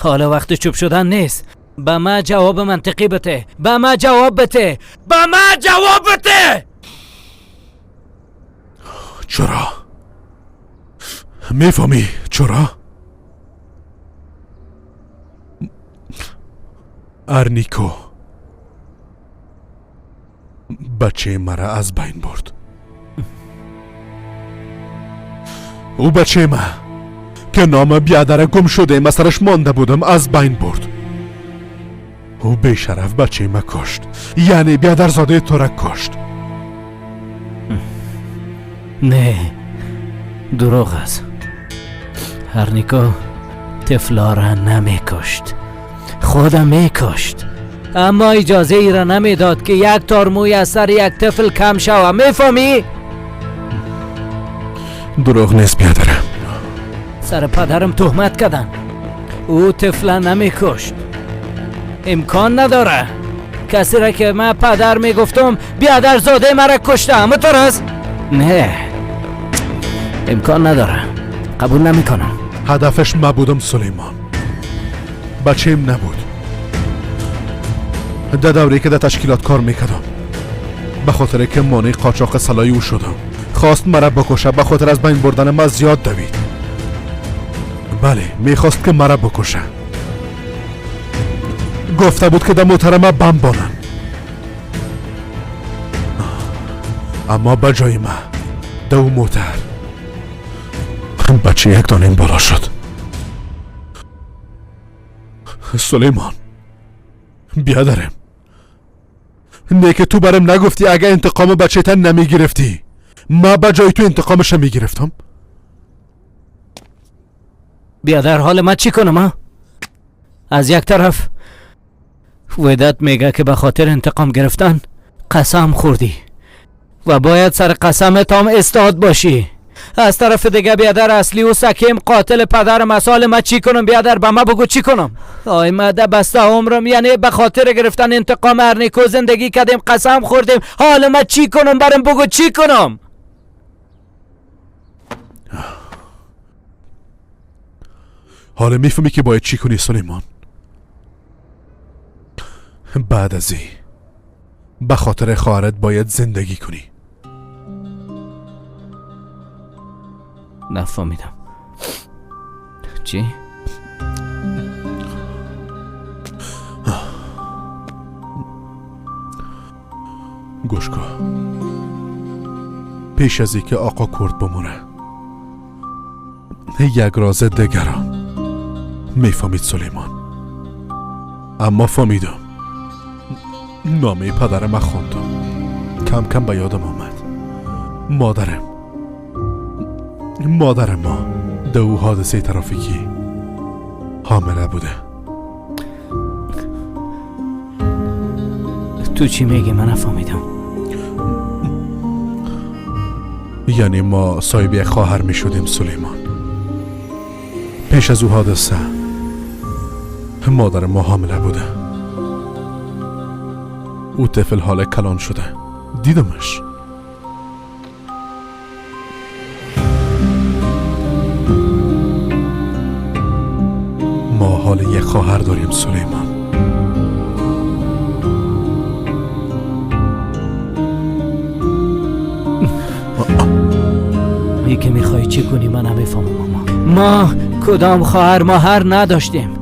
حالا وقت چوب شدن نیست. به من جواب منطقی بده. به من جواب بده. به من جواب بده. چرا؟ میفهمی چرا؟ ارنیکو بچه مرا از بین برد. او بچه ما که نام بیادر گم شده ما سرش مانده بودم از بین برد. او بیشرف بچه ما کشت، یعنی بیادر زاده تو را کشت. نه، دروغ است. ارنیکو طفلا را نمی کشت، خودم می کشت، اما اجازه ای را نمی داد که یک تار موی از سر یک طفل کم شود. میفهمی؟ دروغ نیست بیادرم. سر پدرم تهمت کردن. او طفل نمی کشت. امکان نداره. کسی را که من پدر می گفتم بیادر زاده مرا کشته، اما تو راست؟ نه، امکان نداره، قبول نمی کنم. هدفش ما بودم سلیمان، بچه‌م نبود. در دوره که در تشکیلات کار میکردم، به خاطر که مانع قاچاق سلاحی او شدم، خواست مرا بکشه. به خاطر از بین بردن ما زیاد دوید. بله، میخواست که مرا بکشه. گفته بود که در موتر ما بم بانن، اما به جای ما دو موتر بچه یک دانه بالا شد. سلیمان بیادرم، نه که تو برم نگفتی اگه انتقام بچه تن نمی گرفتی ما به جای تو انتقامش می گرفتم. بیادر حال من چی کنم ها؟ از یک طرف ودت میگه که به خاطر انتقام گرفتن قسم خوردی و باید سر قسمت هم استاد باشی. از طرف دیگه بیادر اصلی و سکیم قاتل پدرم است. حال من چی کنم بیادر؟ به من بگو چی کنم؟ آی مده بسته عمرم، یعنی به خاطر گرفتن انتقام ارنیکو زندگی کردیم، قسم خوردیم. حال من چی کنم؟ برم بگو چی کنم؟ حالا میفهمی که باید چی کنی سلیمان. بعد از این به خاطر خواهرت باید زندگی کنی. نفهمیدم چی؟ گوش کن، پیش از اینکه آقا کرد بمونه یک راز دیگران میفهمید سلیمان، اما فهمیدم. نامه پدرم خوندم، کم کم به یادم آمد. مادر ما در او حادثه ترافیکی حامله بوده. تو چی میگی؟ من نفهمیدم. یعنی ما صاحب یک خواهر میشدیم سلیمان. پیش از او حادثه مادر ما حامله بوده. او طفل حال کلان شده، دیدمش. ما حال یک خواهر داریم سلیمان. ای که میخوای چی کنی من نمیفهمم. ما کدام خواهر ماهر نداشتیم.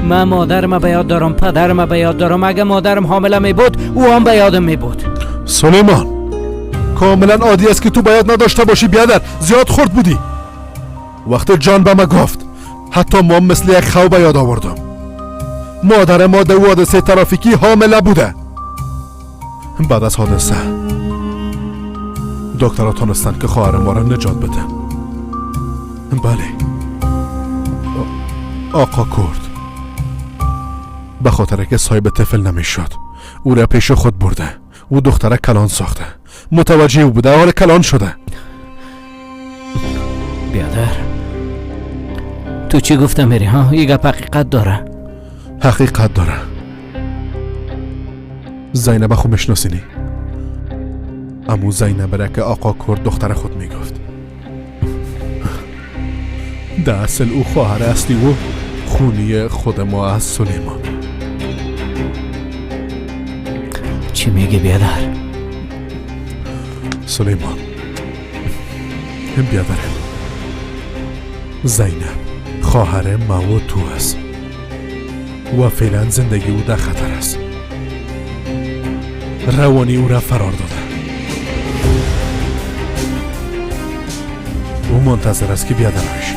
من مادرم به یاد دارم، پدرم به یاد دارم. اگه مادرم حامله می بود او هم به یادم می بود. سلیمان کاملا عادی است که تو باید نداشته باشی بیادر، زیاد خرد بودی. وقتی جان به ما گفت حتی ما مثل یک خو به یاد آوردم. مادر ما در حادثه ترافیکی حامله بوده. بعد از حادثه دکترها تانستند که خواهر ما را نجات بدن. بله آقا کرد به خاطر که صاحب طفل نمیشد او را پیش خود برده. او دختره کلان ساخته، متوجه او بوده، حال کلان شده. بیادر تو چی گفتم میری ها؟ یه گپ حقیقت داره. حقیقت داره. زینب خو میشناسینی؟ امو زینب را که آقا کرد دختر خود میگفت. در اصل او خواهر اصلی و خونی خود ما از سلیمان. چی میگی بیادر؟ سلیمان بیادر، زینب خواهر ما و تو است و فعلا زندگی او در خطر است. روانی او را فرار داده. او منتظر است که بیادرش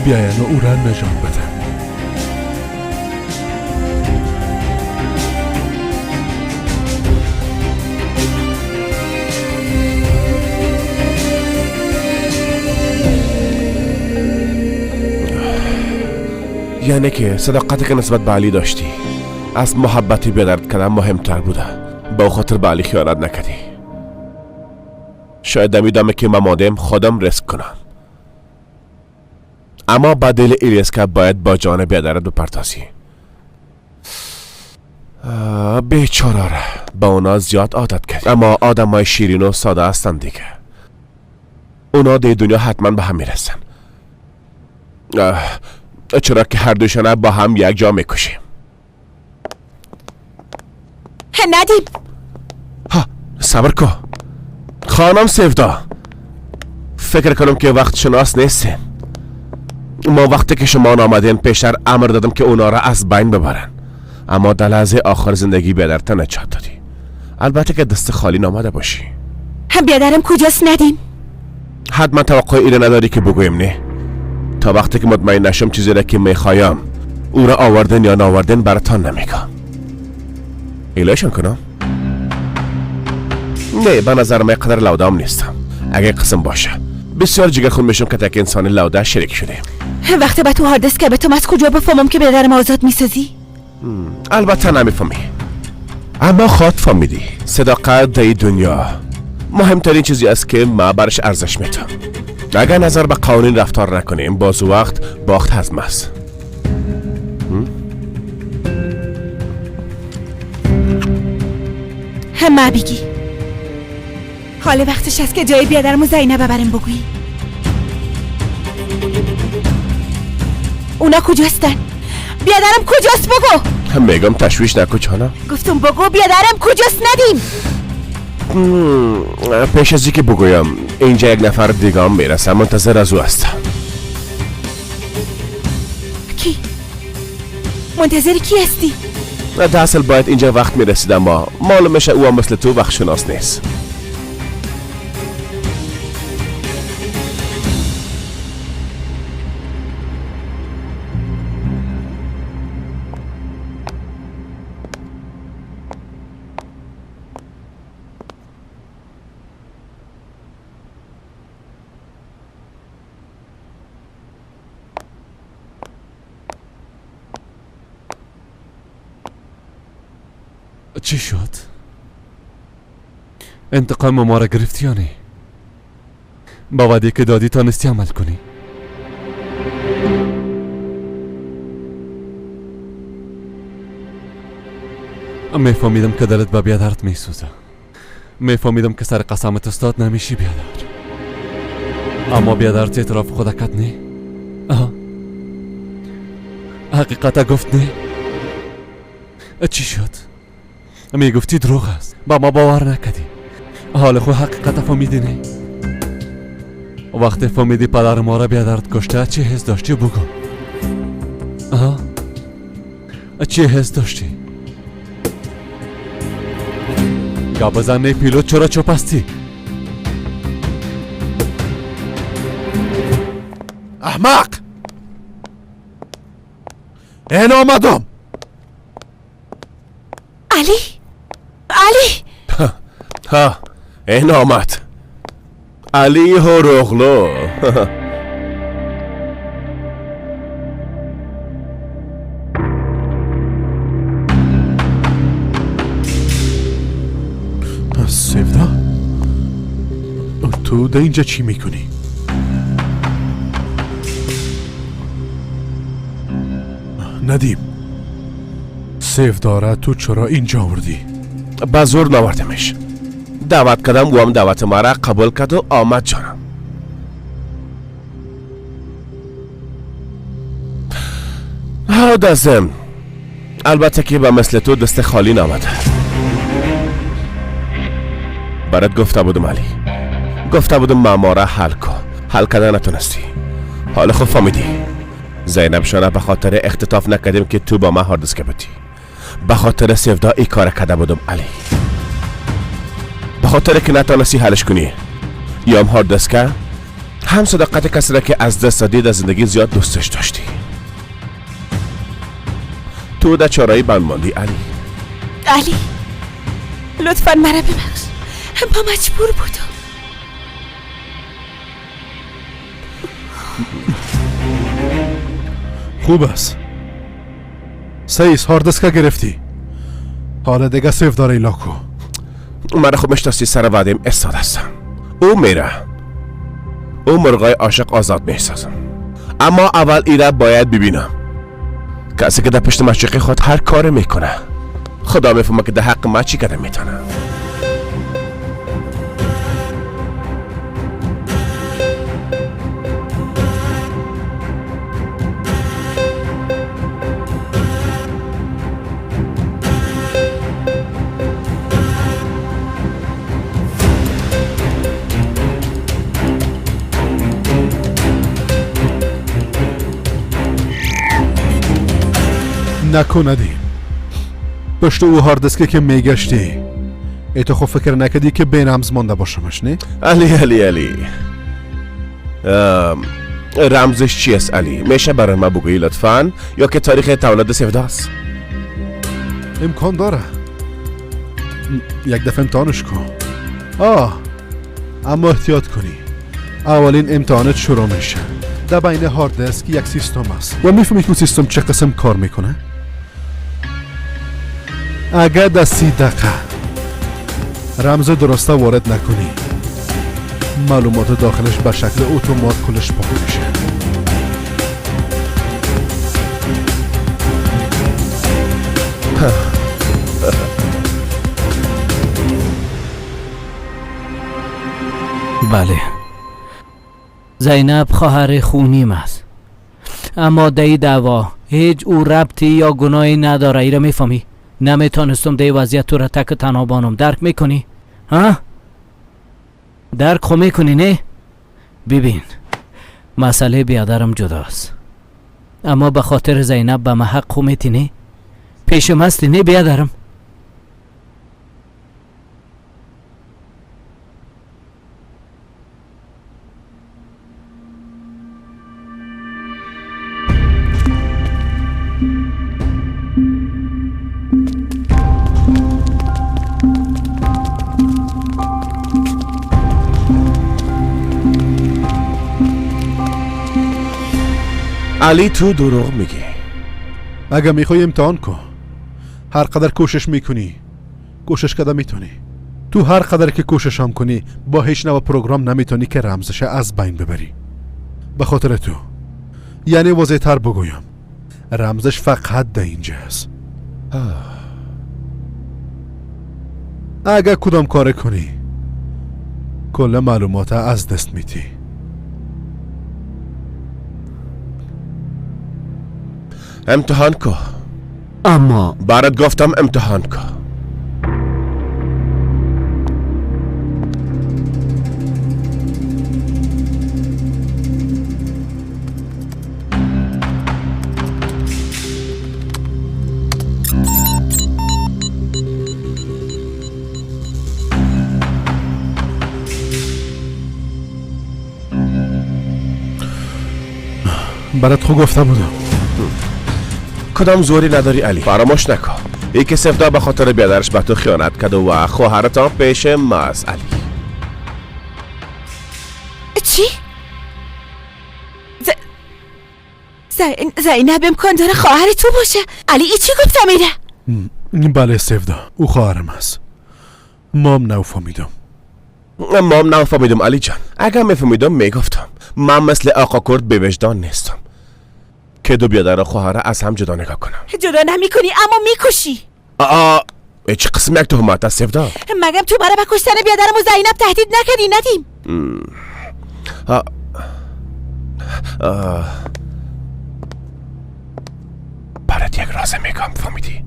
بیاین و او را نجات بده. یعنی که صداقتی که نسبت به علی داشتی از محبتی بیادرت کردن مهمتر بوده. با خاطر به علی خیانت نکردی. شاید دمیدم که من مادم خودم ریسک کنم، اما با دل ایریسکا باید با جان بیادرت بپرتازی. بیچاره را با اونا زیاد عادت کرد، اما آدم های شیرین و ساده هستن دیگه. اونا دی دنیا حتما به هم میرسن، چرا که هر دوشانه با هم یک جا میکشیم. ندیم ها صبر کن خانم سیفدا، فکر کنم که وقت شناس نیستین. ما وقتی که شما آمدین پیشتر امر دادم که اونا را از بین ببرن، اما در لحظه آخر زندگی بیادرت نجات دادی. البته که دست خالی نامده باشی. هم بیادرم کجاست ندیم؟ حتما توقع ایره نداری که بگویم نه. تا وقتی که مطمئن نشم چیزی را که میخوایم او را آوردن یا ناوردن براتان نمیگم. ایلایشان کنم؟ نه به نظر من قدر لودام نیستم. اگه قسم باشه بسیار جگر خون میشم که تک انسان لوده شریک شده. وقتی به تو هاردسک که به از کجا بفهمم که برادرم آزاد میسازی؟ البته نمیفهمی، اما خود فهمیدی. صداقت در دنیا مهمترین چیزی است که ما برش ارزش میتم. اگر نظر به قوانین رفتار نکنیم باز وقت باخت هضم است. همه بگی حال وقتش است که جای بیادرم و زینب برم بگویی. اونا کجاستن؟ بیادرم کجاست بگو. میگم تشویش نکن جانم. گفتم بگو بیادرم کجاست ندیم. پیش از اینکه بگویم اینجا یک نفر دیگه هم میرسه، منتظر از او هستم. کی؟ منتظر کی هستی؟ در اصل باید اینجا وقت میرسید، اما معلوم میشه او هم مثل تو وقت شناس نیست. چی شد؟ انتقام ما را گرفتی یا نه؟ با وعده که دادی تانستی عمل کنی؟ میفهمیدم که دلت به بیادرت میسوزه، میفهمیدم که سر قسمت استاد نمیشی بیادر، اما بیادرت اعتراف خودکت نه؟ حقیقت گفت نه؟ چی شد؟ میگفتی دروغ است، با ما باور نکردی. حال خو حقیقت فهمیدی نه؟ وقتی فهمیدی پدر ما را بیادرت کشته چه حس داشتی بگو؟ آها چه حس داشتی؟ گپ بزن پیلوت، چرا چپ هستی؟ احمق! این آمدم. علی علی ها این آمد علی هوروغلو. سیودا تو در اینجا چی میکنی؟ ندیم سیودا تو چرا اینجا آوردی؟ به زور ناوردمش، دعوت کردم او هم دعوت مرا قبول کرد و آمد جانم. ها دزم، البته که به مثل تو دست خالی نامده. برات گفته بودم علی، گفته بودم معما حل کن، حل کردن نتونستی. حالا خوب فهمیدی زینب شانه به خاطر اختطاف نکردیم که تو با من هاردسک بودی، به خاطر سیودا ای کار کرده بودم علی، به خاطر که نتانستی حلش کنی. یا هم هاردسکه هم صداقت کسی را که از دست دادی در زندگی زیاد دوستش داشتی. تو در چارایی بند ماندی علی. علی لطفا مرا ببخش، با مجبور بودم. خوب است سیس، هاردسکه گرفتی، حالا دیگه سیف داره لاکو. مرا خوب میشناسی، سر وعدیم استاد هستم. او میره، او مرغای عاشق آزاد میسازم، اما اول ایره باید ببینم. کسی که در پشت مشرقی خود هر کار میکنه، خدا میفهمه که در حق ما چی کرده میتونه. نکو ندیم پشت او هاردسکه که میگشتی، ای تو خب فکر نکردی که بین رمز مانده باشمش نه؟ علی علی علی رمزش چی است علی؟ میشه برای ما بگویی لطفاً؟ یا که تاریخ تولد سیودا است؟ امکان داره، یک دفعه امتحانش کن. آه اما احتیاط کنی، اولین امتحانت شروع میشه. در بین هارد دیسک یک سیستم است و میفهمی که سیستم چه قسم کار میکنه؟ اگر در 30 دقیقه رمز درسته وارد نکنی، معلومات داخلش به شکل اتومات کلش پاک میشه. بله، زینب خواهر خونیم است، اما در دعوا هیچ او ربطی یا گناهی نداره. ایره میفهمی؟ نمیتونستم دی وضعیت تو را تک تنها بانم. درک میکنی؟ ها؟ درک خو میکنی نه؟ ببین، مسئله بیادرم جداست، اما به خاطر زینب به محق خو میتی؟ پیشم هستی نه بیادرم؟ علی تو دروغ میگی. اگه میخوای امتحان کن. هر قدر کوشش میکنی کوشش کده میتونی. تو هر قدر که کوشش هم کنی با هیچ نوع پروگرام نمیتونی که رمزش از بین ببری. به خاطر تو، یعنی واضح تر بگویم، رمزش فقط در اینجا است. اگه کدام کار کنی کل معلومات از دست میتی. امتحان کو. اما برات گفتم امتحان کو. برات خو گفته بودم. کدام زوری نداری علی، فراموش نکن یکی سفدا به خاطر بیادرش به تو خیانت کرد و خواهرتان پیش ماست. علی چی؟ زینب امکان داره خواهر تو باشه. علی ای چی گفت میره؟ بله سفدا، او خواهرم است. مام نفهمیدم. مام نفهمیدم علی جان. اگر میفهمیدم میگفتم. من مثل آقا کرد به وجدان نیستم که دو بیادر و خواهر از هم جدا نگاه کنم. جدا نمی کنی اما میکشی. چه قسم یک تهمت است سفدا؟ مگم تو مرا به کشتن بیادرم و زینب تهدید نکردی ندیم؟ برات یک راز میگم، فهمیدی؟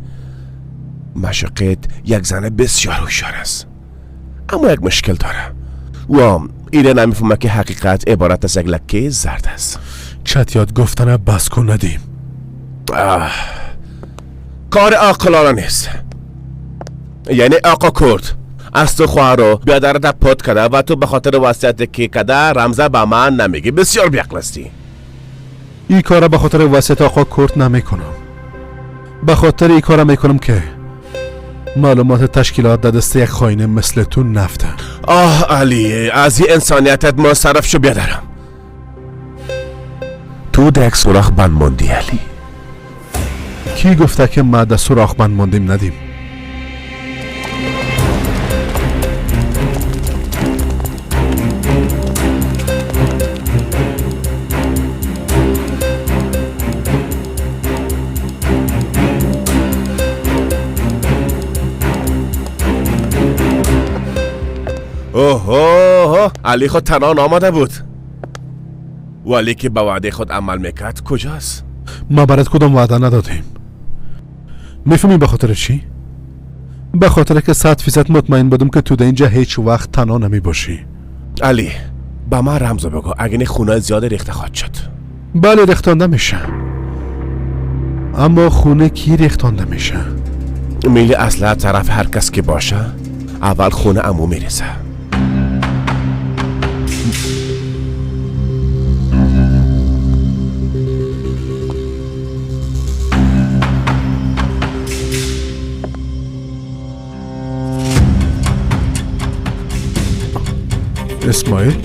مشقت یک زن بسیار هوشیار است، اما یک مشکل داره و ایره نمیفهمه که حقیقت عبارت از یک لکه زرد است. چت یاد گفتن بس کن ندیم. کار عاقلانه نیست. یعنی آقا کرد از تو خواهر رو بیادرت پت کرده و تو به خاطر وصیت که کرده رمزه به من نمیگی. بسیار بیعقل هستی. این کار به خاطر وصیت آقا کرد نمیکنم. به خاطر این کار میکنم که معلومات تشکیلات در دست یک خاینه مثل تو نفته. آه علی، از این انسانیتت منصرف شو بیادرم. تو در یک سوراخ بند ماندی علی. کی گفته که ما در سوراخ بند ماندیم ندیم؟ اوه علی خود تنها آمده بود، ولی که به وعده خود عمل میکرد کجاست؟ ما برات کدام وعده ندادیم. میفهمی به خاطر چی؟ به خاطر که 100% مطمئن بودم که تو در اینجا هیچ وقت تنها نمی باشی. علی به من رمز بگو، اگه نه خونه زیاد ریخته خواهد شد. بله ریختانده میشه، اما خونه کی ریختانده میشه؟ میل اصلا طرف هر کس که باشه اول خونه عمو میرسه. اسماعیل،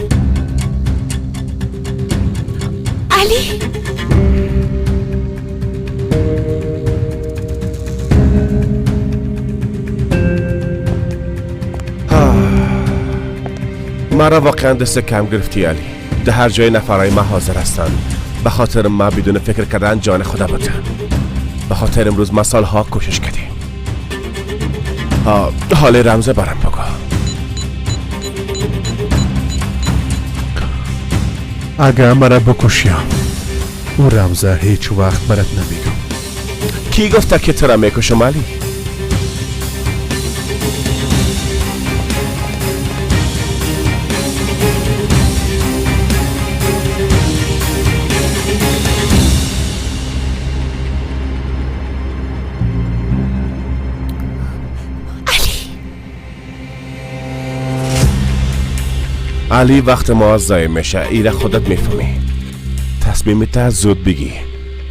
علی. مرا واقعا دست کم گرفتی علی. ده هر جای نفرای ما حاضر هستند. به خاطر ما بدون فکر کردن جان خدا بودن. به خاطر امروز ما سالها کوشش کردیم. حال رمز برام بگو. اگر مرا بکشیم او رمزه هیچ وقت برات نمیگم. کی گفته که تو را میکشم علی؟ علی وقت ما ضایع میشه. ایره خودت میفهمی. تصمیمت زود بگی،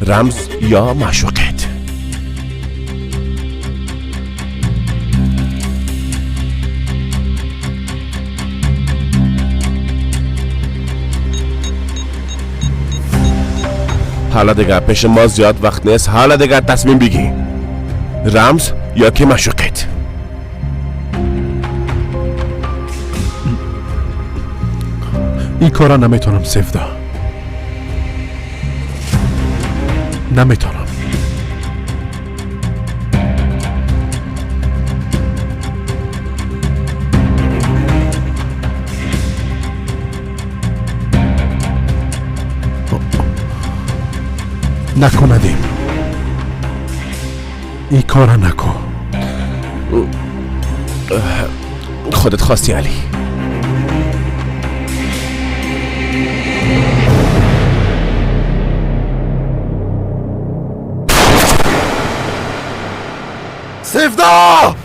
رمز یا معشوقت. حالا دیگه پیش ما زیاد وقت نیست. حالا دیگه تصمیم بگی، رمز یا که معشوقت. این کارا نمیتونم سفدا، نمیتونم. نکن ندیم، این کارا نکن. خودت خواستی علی. سفدا!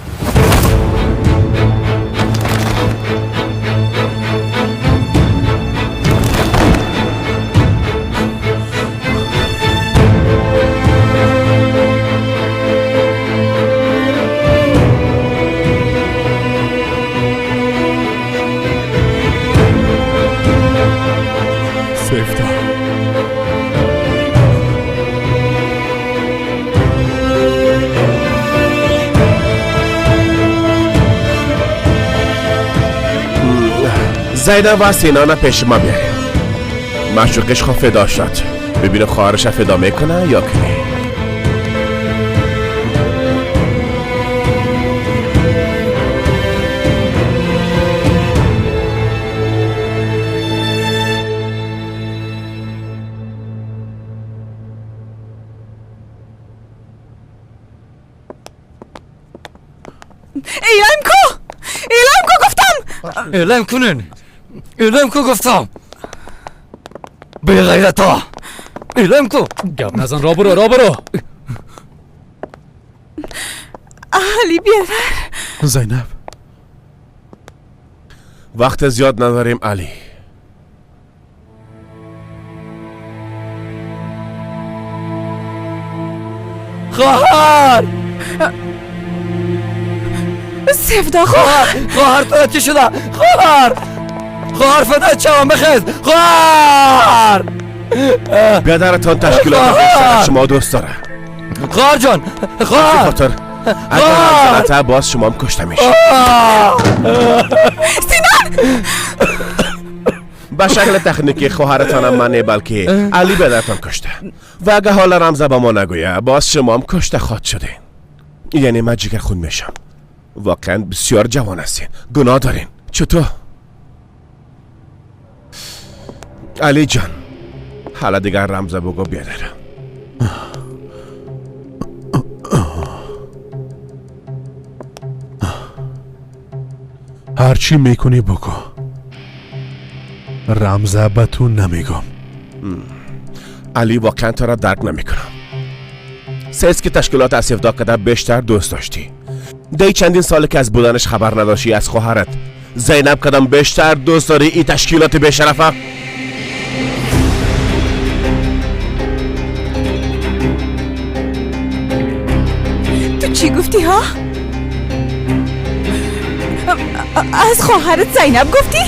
سفدا، زینب و سینان پیش ما بیاریم. معشوقش خو فدا شد. ببینم خواهرش فدا میکنه یا که نه. ایلایم کو، ایلایم کو گفتم. ایلایم کنین، ایلایم کو گفتم. بی غیرتا، ایلایم کو. گپ نزن، را برو، را برو. علی بیادر. زینب وقت زیاد نداریم علی. خواهر سفدا، خواهر، خواهر تو چی شده؟ خواهر، خواهر فدا چم بخیز. خواهر بیادرتان تشکیلات شما دوست داره. خواهر جان، خواهر خاطر اگر رمز باز شما هم کشته میشه. سینان به شکل تکنیکی خواهرتانم من نه بلکه علی بیادرتان کشته و اگه حالا رمز به ما نگویه باز شما هم کشته خواهد شده. یعنی من جگر خون میشم. واقعا بسیار جوان هستین، گناه دارین. چطور؟ علی جان حالا دیگر رمز بگو بیادرم. هرچی میکنی بگو، رمزه به تو نمیگم. علی واقعا تو را درک نمیکنم. سیست که تشکیلات از افدا کده بیشتر دوست داشتی. دی چندین سال که از بودنش خبر نداشتی از خواهرت زینب کدام بیشتر دوست داری ای تشکیلات بیشرفه؟ تو چی گفتی ها؟ از خواهرت زینب گفتی؟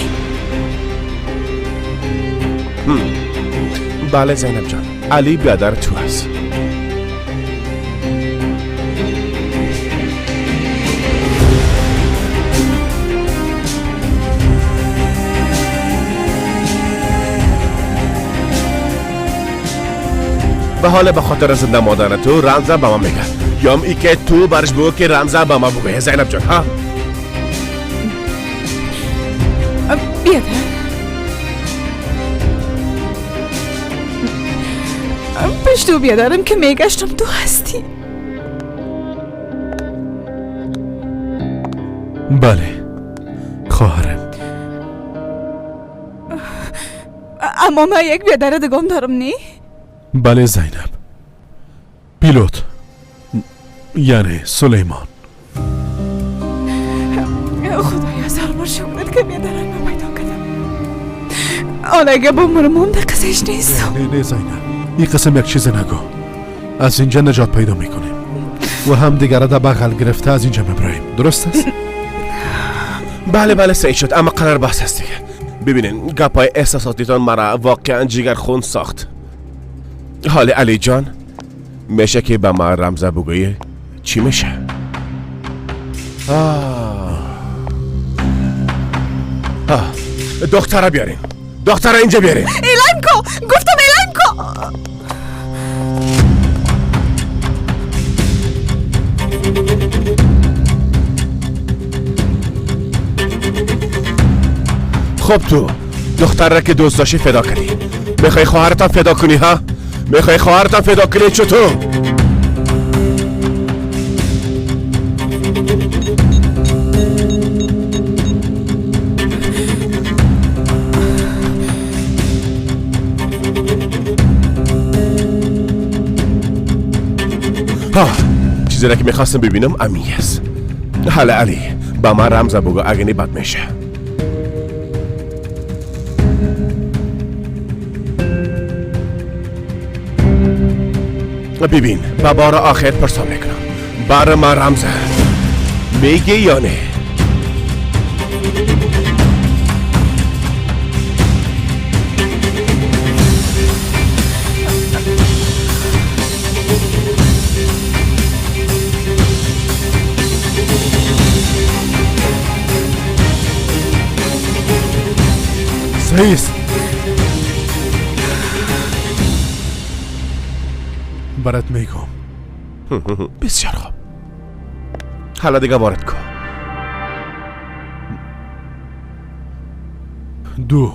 بله زینب جان، علی بیادر تو هست. به حال به خاطر زنده مادر تو رمزم به ما میگه، یام ای که تو برش بگو که رمزم به ما بگو زینب جان. ها بیادر، پشتو بیادرم که میگشتم تو هستی. بله خواهرم. اما من یک بیادر دیگم دارم نی؟ بله زینب، پیلوت، یعنی سلیمان. خدایا هزار بار شکرت که بیادرم پیدا کردم. حالا اگه بمرم در قصهش نیستم. نه نه زینب، این قسم یک چیز نگو. از اینجا نجات پیدا میکنیم و هم دیگر را در بغل گرفته از اینجا میبریم، درست است؟ بله بله صحیح شد، اما قرار بحث هست دیگه. ببینین گپای احساساتیتان مرا واقعا جگر خون ساخت. حال علی جان، میشه که به ما رمزه بگویی چی میشه؟ دختره بیارین، دختره اینجا بیارین. اعلام کو، گفتم اعلام کو. خب تو دختر را که دوست داشتی فدا کردی، میخوای خواهرتم فدا کنی؟ ها میخوای خواهرتم فدا کنی؟ چطور؟ ها چیزی را که میخواستم ببینم امی است. حالا علی با من رمز بگو، اگه نی بد میشه. ببین با بار آخر پرسان میکنم، بار ما رمزه میگی یا نه؟ صحیح است. برات میگم. بسیار خوب، حالا دیگه وارد کن. 2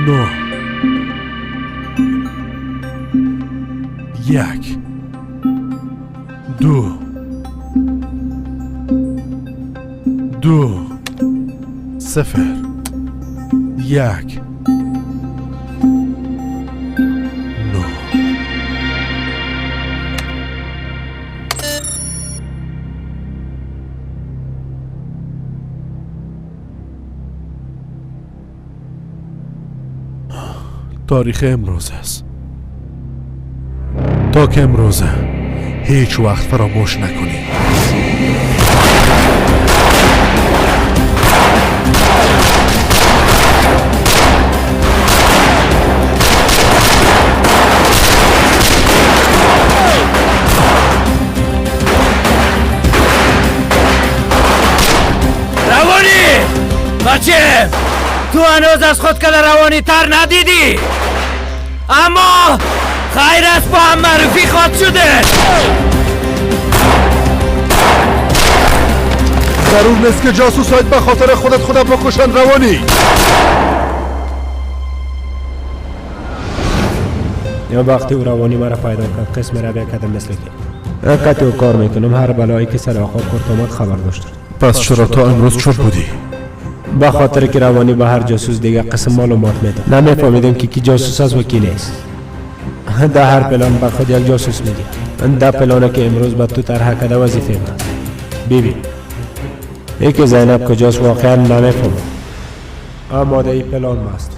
9 1 2 2 0 1 9. تاریخ امروز است. تا که امروزه هیچ وقت فراموش نکنی. روانی بچه، تو هنوز از خود کده روانی تر ندیدی، اما خیر است با هم معرفی خواهد شده. ضرور نیست که جاسوس هایت به خاطر خودت خودت بکشند روانی. یا وقتی او روانی مرا پیدا کرد قسم را کردم مثل که قطع و کار میکنم، هر بلایی که سر آقا کرد آمد خبر داشتم. پس چرا تا امروز چرا بودی؟ به خاطر که روانی به هر جاسوس دیگه قسم معلومات میداد. نمیفهمیدم که کی جاسوس است و کی نیست. در هر پلان بر خود یک جاسوس میگه. در پلانه که امروز به تو طرح کرده وظیفه من. ببین یکی زینب کجاست واقعا نمیفهمم، اما در این پلان ماست.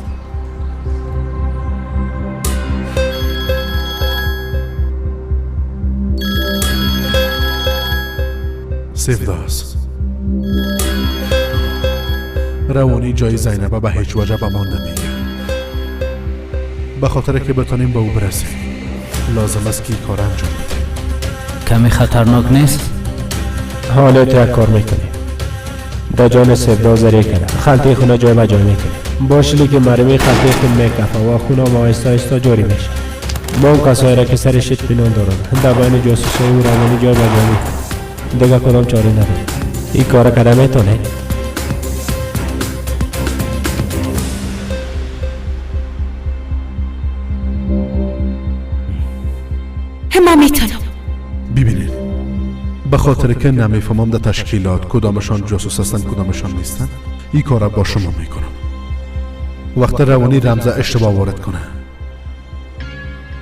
سیوداس روانی جای زینب به هیچ وجه به ما نمیگه. به خاطر که بتانیم به او برسیم لازم است که این کار انجام بدیم. کمی خطرناک نیست؟ حالا تو یک کار میکنی، دا جان سفدا زری کرده خلطه خونه جای به جای میکنی. باشلی که مرمی خلطه خون میکفه و خونه ما آهسته آهسته جاری میشه. ما اون کسایی را که سرش اطمینان دارم در بین جاسوسای او روانی جای به جای میکنیم. دیگه کدام چاره نداریم. این کار کرده میتونه؟ من میتونم. ببینید، به خاطر که نمیفهمم در تشکیلات کدامشان جاسوس هستند کدامشان نیستند، این کار را با شما میکنم. وقت روانی رمز اشتباه وارد کنه،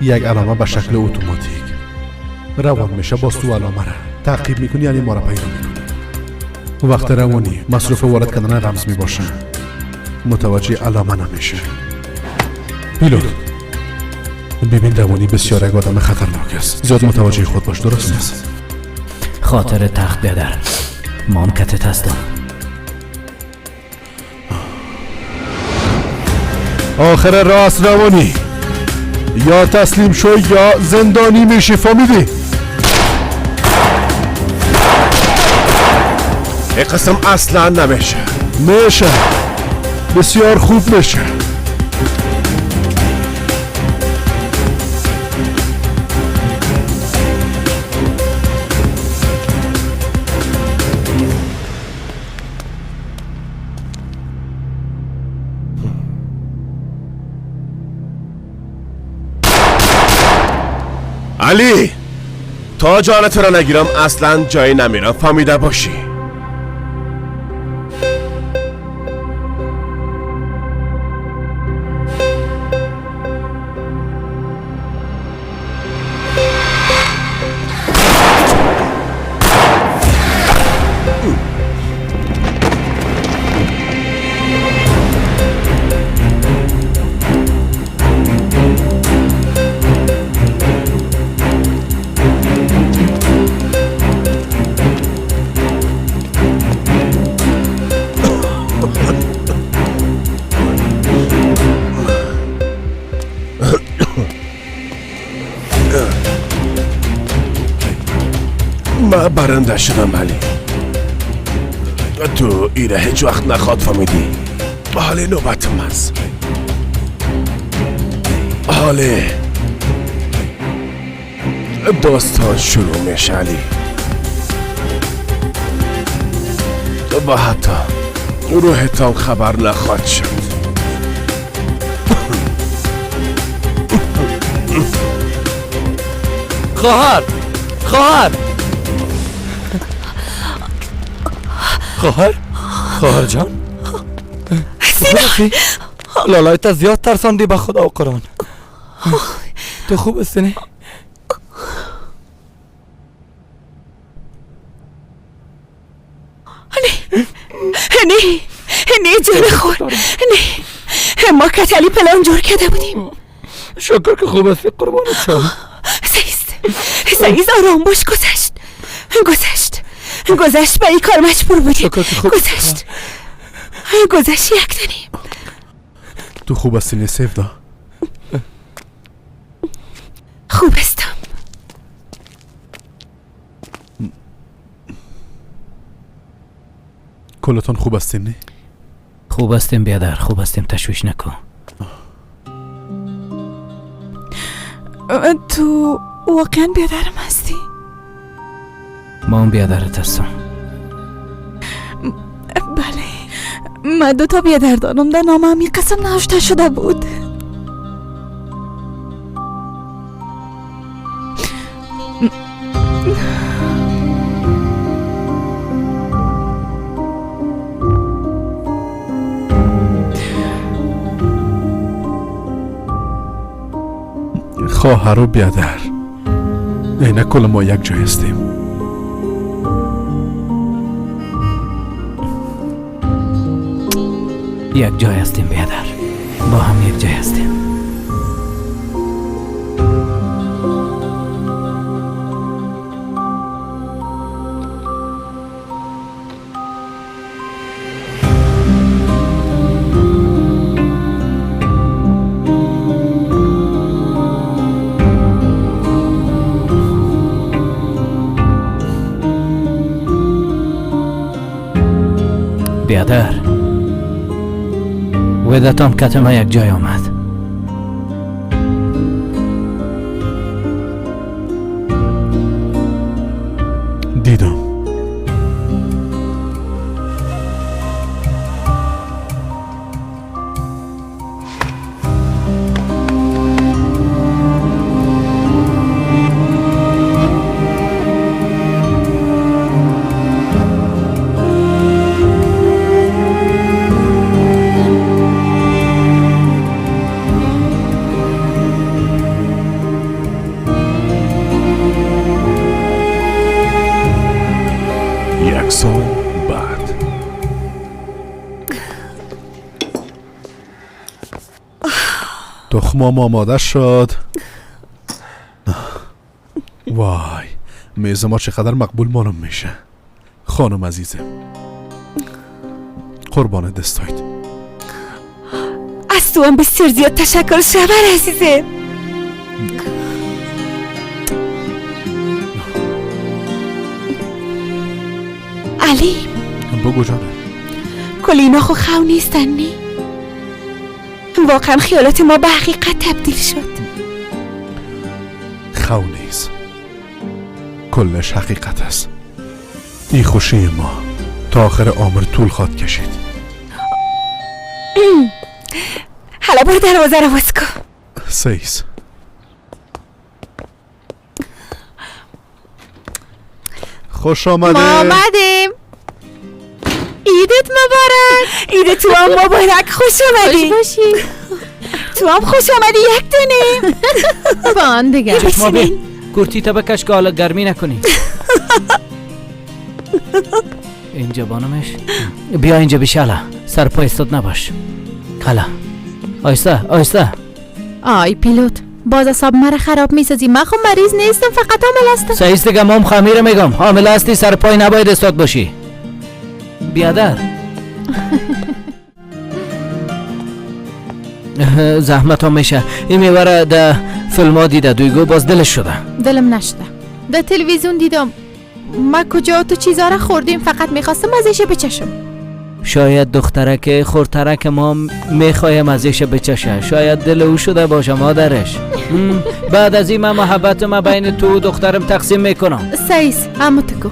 یک علامه به شکل اتوماتیک روان میشه، باز تو علامه را تعقیب میکنی، یعنی ما را پیدا میکنی. وقت روانی مصروف وارد کردن رمز میباشه، متوجه علامه نمیشه. پیلوت، ببین روانی بسیار یک آدم خطرناک است، زیاد متوجه خود باش، درست نیست؟ خاطر تخت بیادر، ما هم کتت هستم. آخر راست روانی، یا تسلیم شو یا زندانی میشی، فهمیدی؟ این قسم اصلا نمیشه. میشه، بسیار خوب میشه. علی، تا جان تو را نگیرم اصلا جایی نمیرم، فهمیده باشی. من برنده شدم علی، تو ایره هیچ وقت نخواد فهمیدی. حال نوبت من، حال داستان شروع میشه علی، و حتی روحتان خبر نخواد شد. خواهر، خواهر، خواهر، خواهر جان، سینا، لالای تا زیاد ترساندی به خدا و قرآن. تو خوب هستی نه؟ نه نه نه جان خور، نه ما کتلی پلان جور کرده بودیم. شکر که خوب هستی قربانت شم. سعید آرام باش، گذشت گذشت گذشت، به این کار مجبور بودیم. گذشت گذشت، یک دانیم. تو خوب هستی نه سیفدا؟ خوب هستم. کلتان خوب هستیم نه؟ خوب هستیم بیادر، خوب هستیم، تشویش نکن. تو واقعا بیادرم هستی؟ ما هم بیادرت هستم. بله، من دو تا بیادر دارم، در نام همی قسم نوشته شده بود. خواهر و بیادر، اینه کل ما یک جای هستیم. یک جای هستیم بیادر، با هم یک جای هستیم. بیادر، ودتان کتما یک جای آمد. دیدم. یک سال بعد. تخمام آماده شد. وای، میز ما چقدر مقبول معلوم میشه. خانم عزیزم، قربان دستایت. از تو هم بسیار زیاد تشکر شوهر عزیزم. علی، بگو جانم. کل اینا خو خو نیستن نی؟ واقعا خیالات ما به حقیقت تبدیل شد. خو نیست، کلش حقیقت است. این خوشی ما تا آخر عمر طول خواهد کشید. حالا برو دروازه رو باز کن. سیس. خوش آمدید. ما آمدیم. عیدت مبارک. عید تو هم مبارک. خوش آمدی. خوش باشی. تو هم خوش آمدی یک دونه. بان دیگه. چشما بی کرتی تا بکش که حالا گرمی نکنی. اینجا بانمش. بیا اینجا بشالا، سر پای استاد نباش. کلا آیسته آیسته. آی پیلوت، باز اعصاب مرا خراب میسازی. من خب مریض نیستم، فقط حامل هستم. صحیح است دیگه، مام خمیر میگم. حامل هستی، سر پای نباید استاد باشی. بیادر، زحمت هم میشه. این میوه در فیلم ها دیده دویگو باز دلش شده. دلم نشده. در تلویزیون دیدم. ما کجا تو چیزا را خوردیم، فقط میخواستم ازش بچشم. شاید دخترک خورترک ما میخوایم ازش بچشه، شاید دل او شده باشه مادرش. بعد از این من محبت ما بین تو و دخترم تقسیم میکنم. سیس اما تو کو.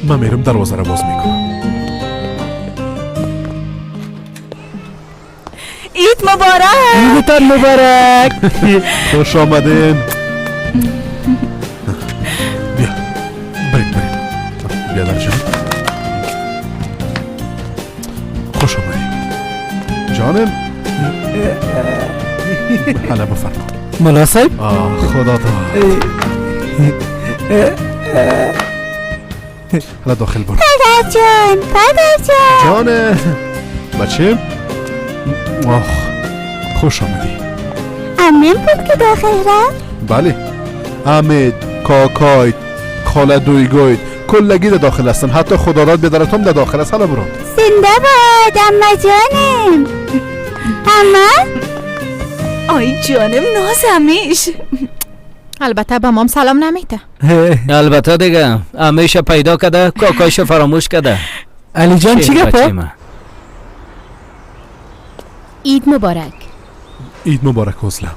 من میرم دروازه را باز میکنم. عید مبارک. عیدتان مبارک. خوش آمدین. بیا بریم بریم. بیا در جان، خوش آمدیم جانم. حالا بفرما. ملا صاحب. آه خدا داد. حالا داخل برو. پدر جان، پدر جان. جانه بچه، آه خوش آمدی. امین بود که داخل رفت؟ بله، امید، کاکایت، خاله دویگویت کلگی در داخل هستن. حتی خداداد بیدرتم در داخل است. حالا برو. زنده باد اما جانم. اما آی جانم نازمیش. البته به مام سلام نمیده. البته دیگه امیشه پیدا کرده، کاکایش فراموش کرده. علی جان چی گپه؟ عید مبارک. عید مبارک حوصله.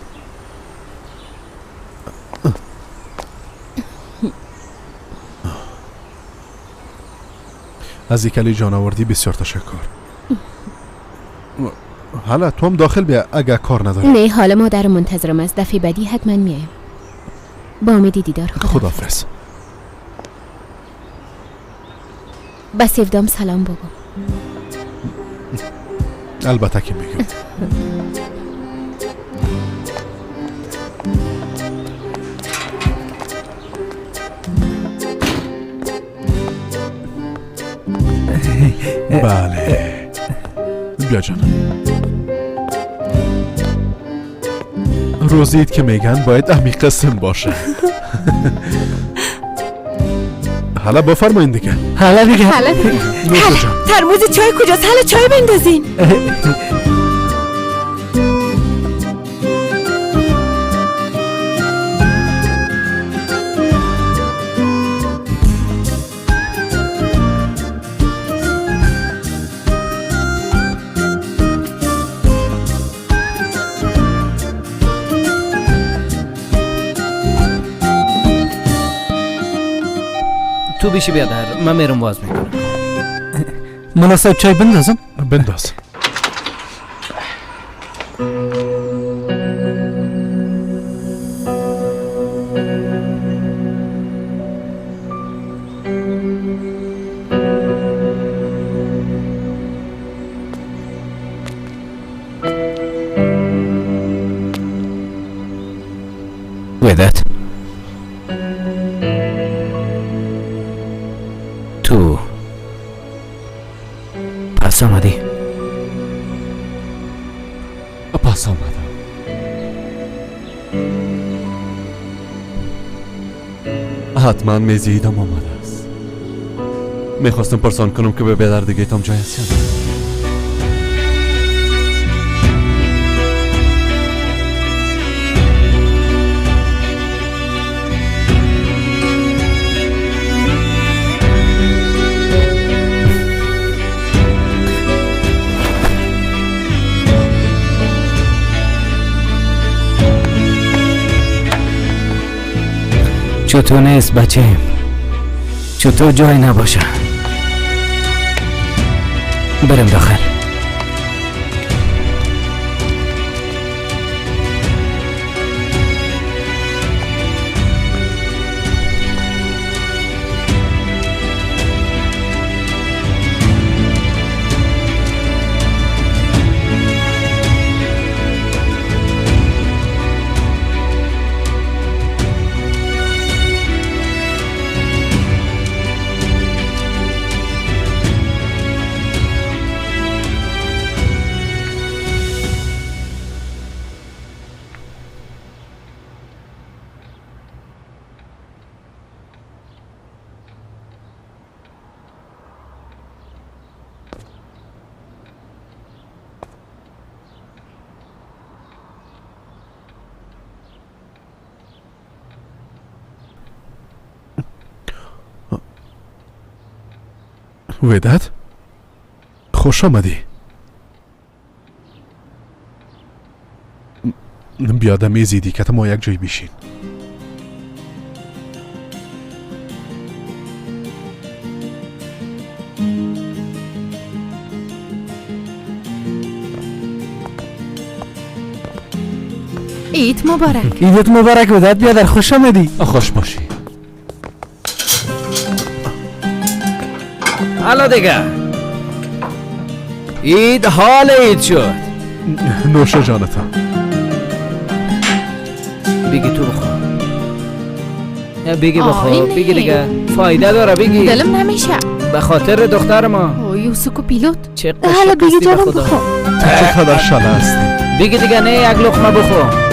از یک علی جان آوردی بسیار تشکر. حالا تو هم داخل بیا اگه کار نداری. نه حالا مادر منتظرم است. دفعه بعدی حتما میایم. با امید دیدار. خداحافظ. به سیودام سلام بگو. البته که میگم. بله بیا جانم. روزید که میگن باید امی قسم باشه. حالا بفرمایین دیگه. حالا دیگه. حالا دیگه. ترموز چای کجاست؟ حالا چای بندازین. تو بیشی بیادر، من میرم باز میکنم. ملا صاحب چای بندازم؟ بنداز. وداد، تو پس آمدی؟ پس آمدم. حتما میزیدم آمده است. میخواستم پرسان کنم که به بیدردگیتم جای است یا نه. چطور نیست بچه، چطور جای نباشه. برم داخل. وداد، خوش آمدی. بیاده میزیدی که ما یک جای بیشین. عید مبارک. عیدت مبارک وداد بیادر، خوش آمدی. خوش باشی. حالا دیگه عید حال عید شد. نوش جانتم. بگی تو بخور، بگی بخور، بگی دیگه فایده داره. بگی دلم نمیشه به خاطر دختر ما. او یوسف پیلوت چه حالا بگی جانم بخور. تو چقدر شله هستی. بگی دیگه، نه یک لقمه بخور.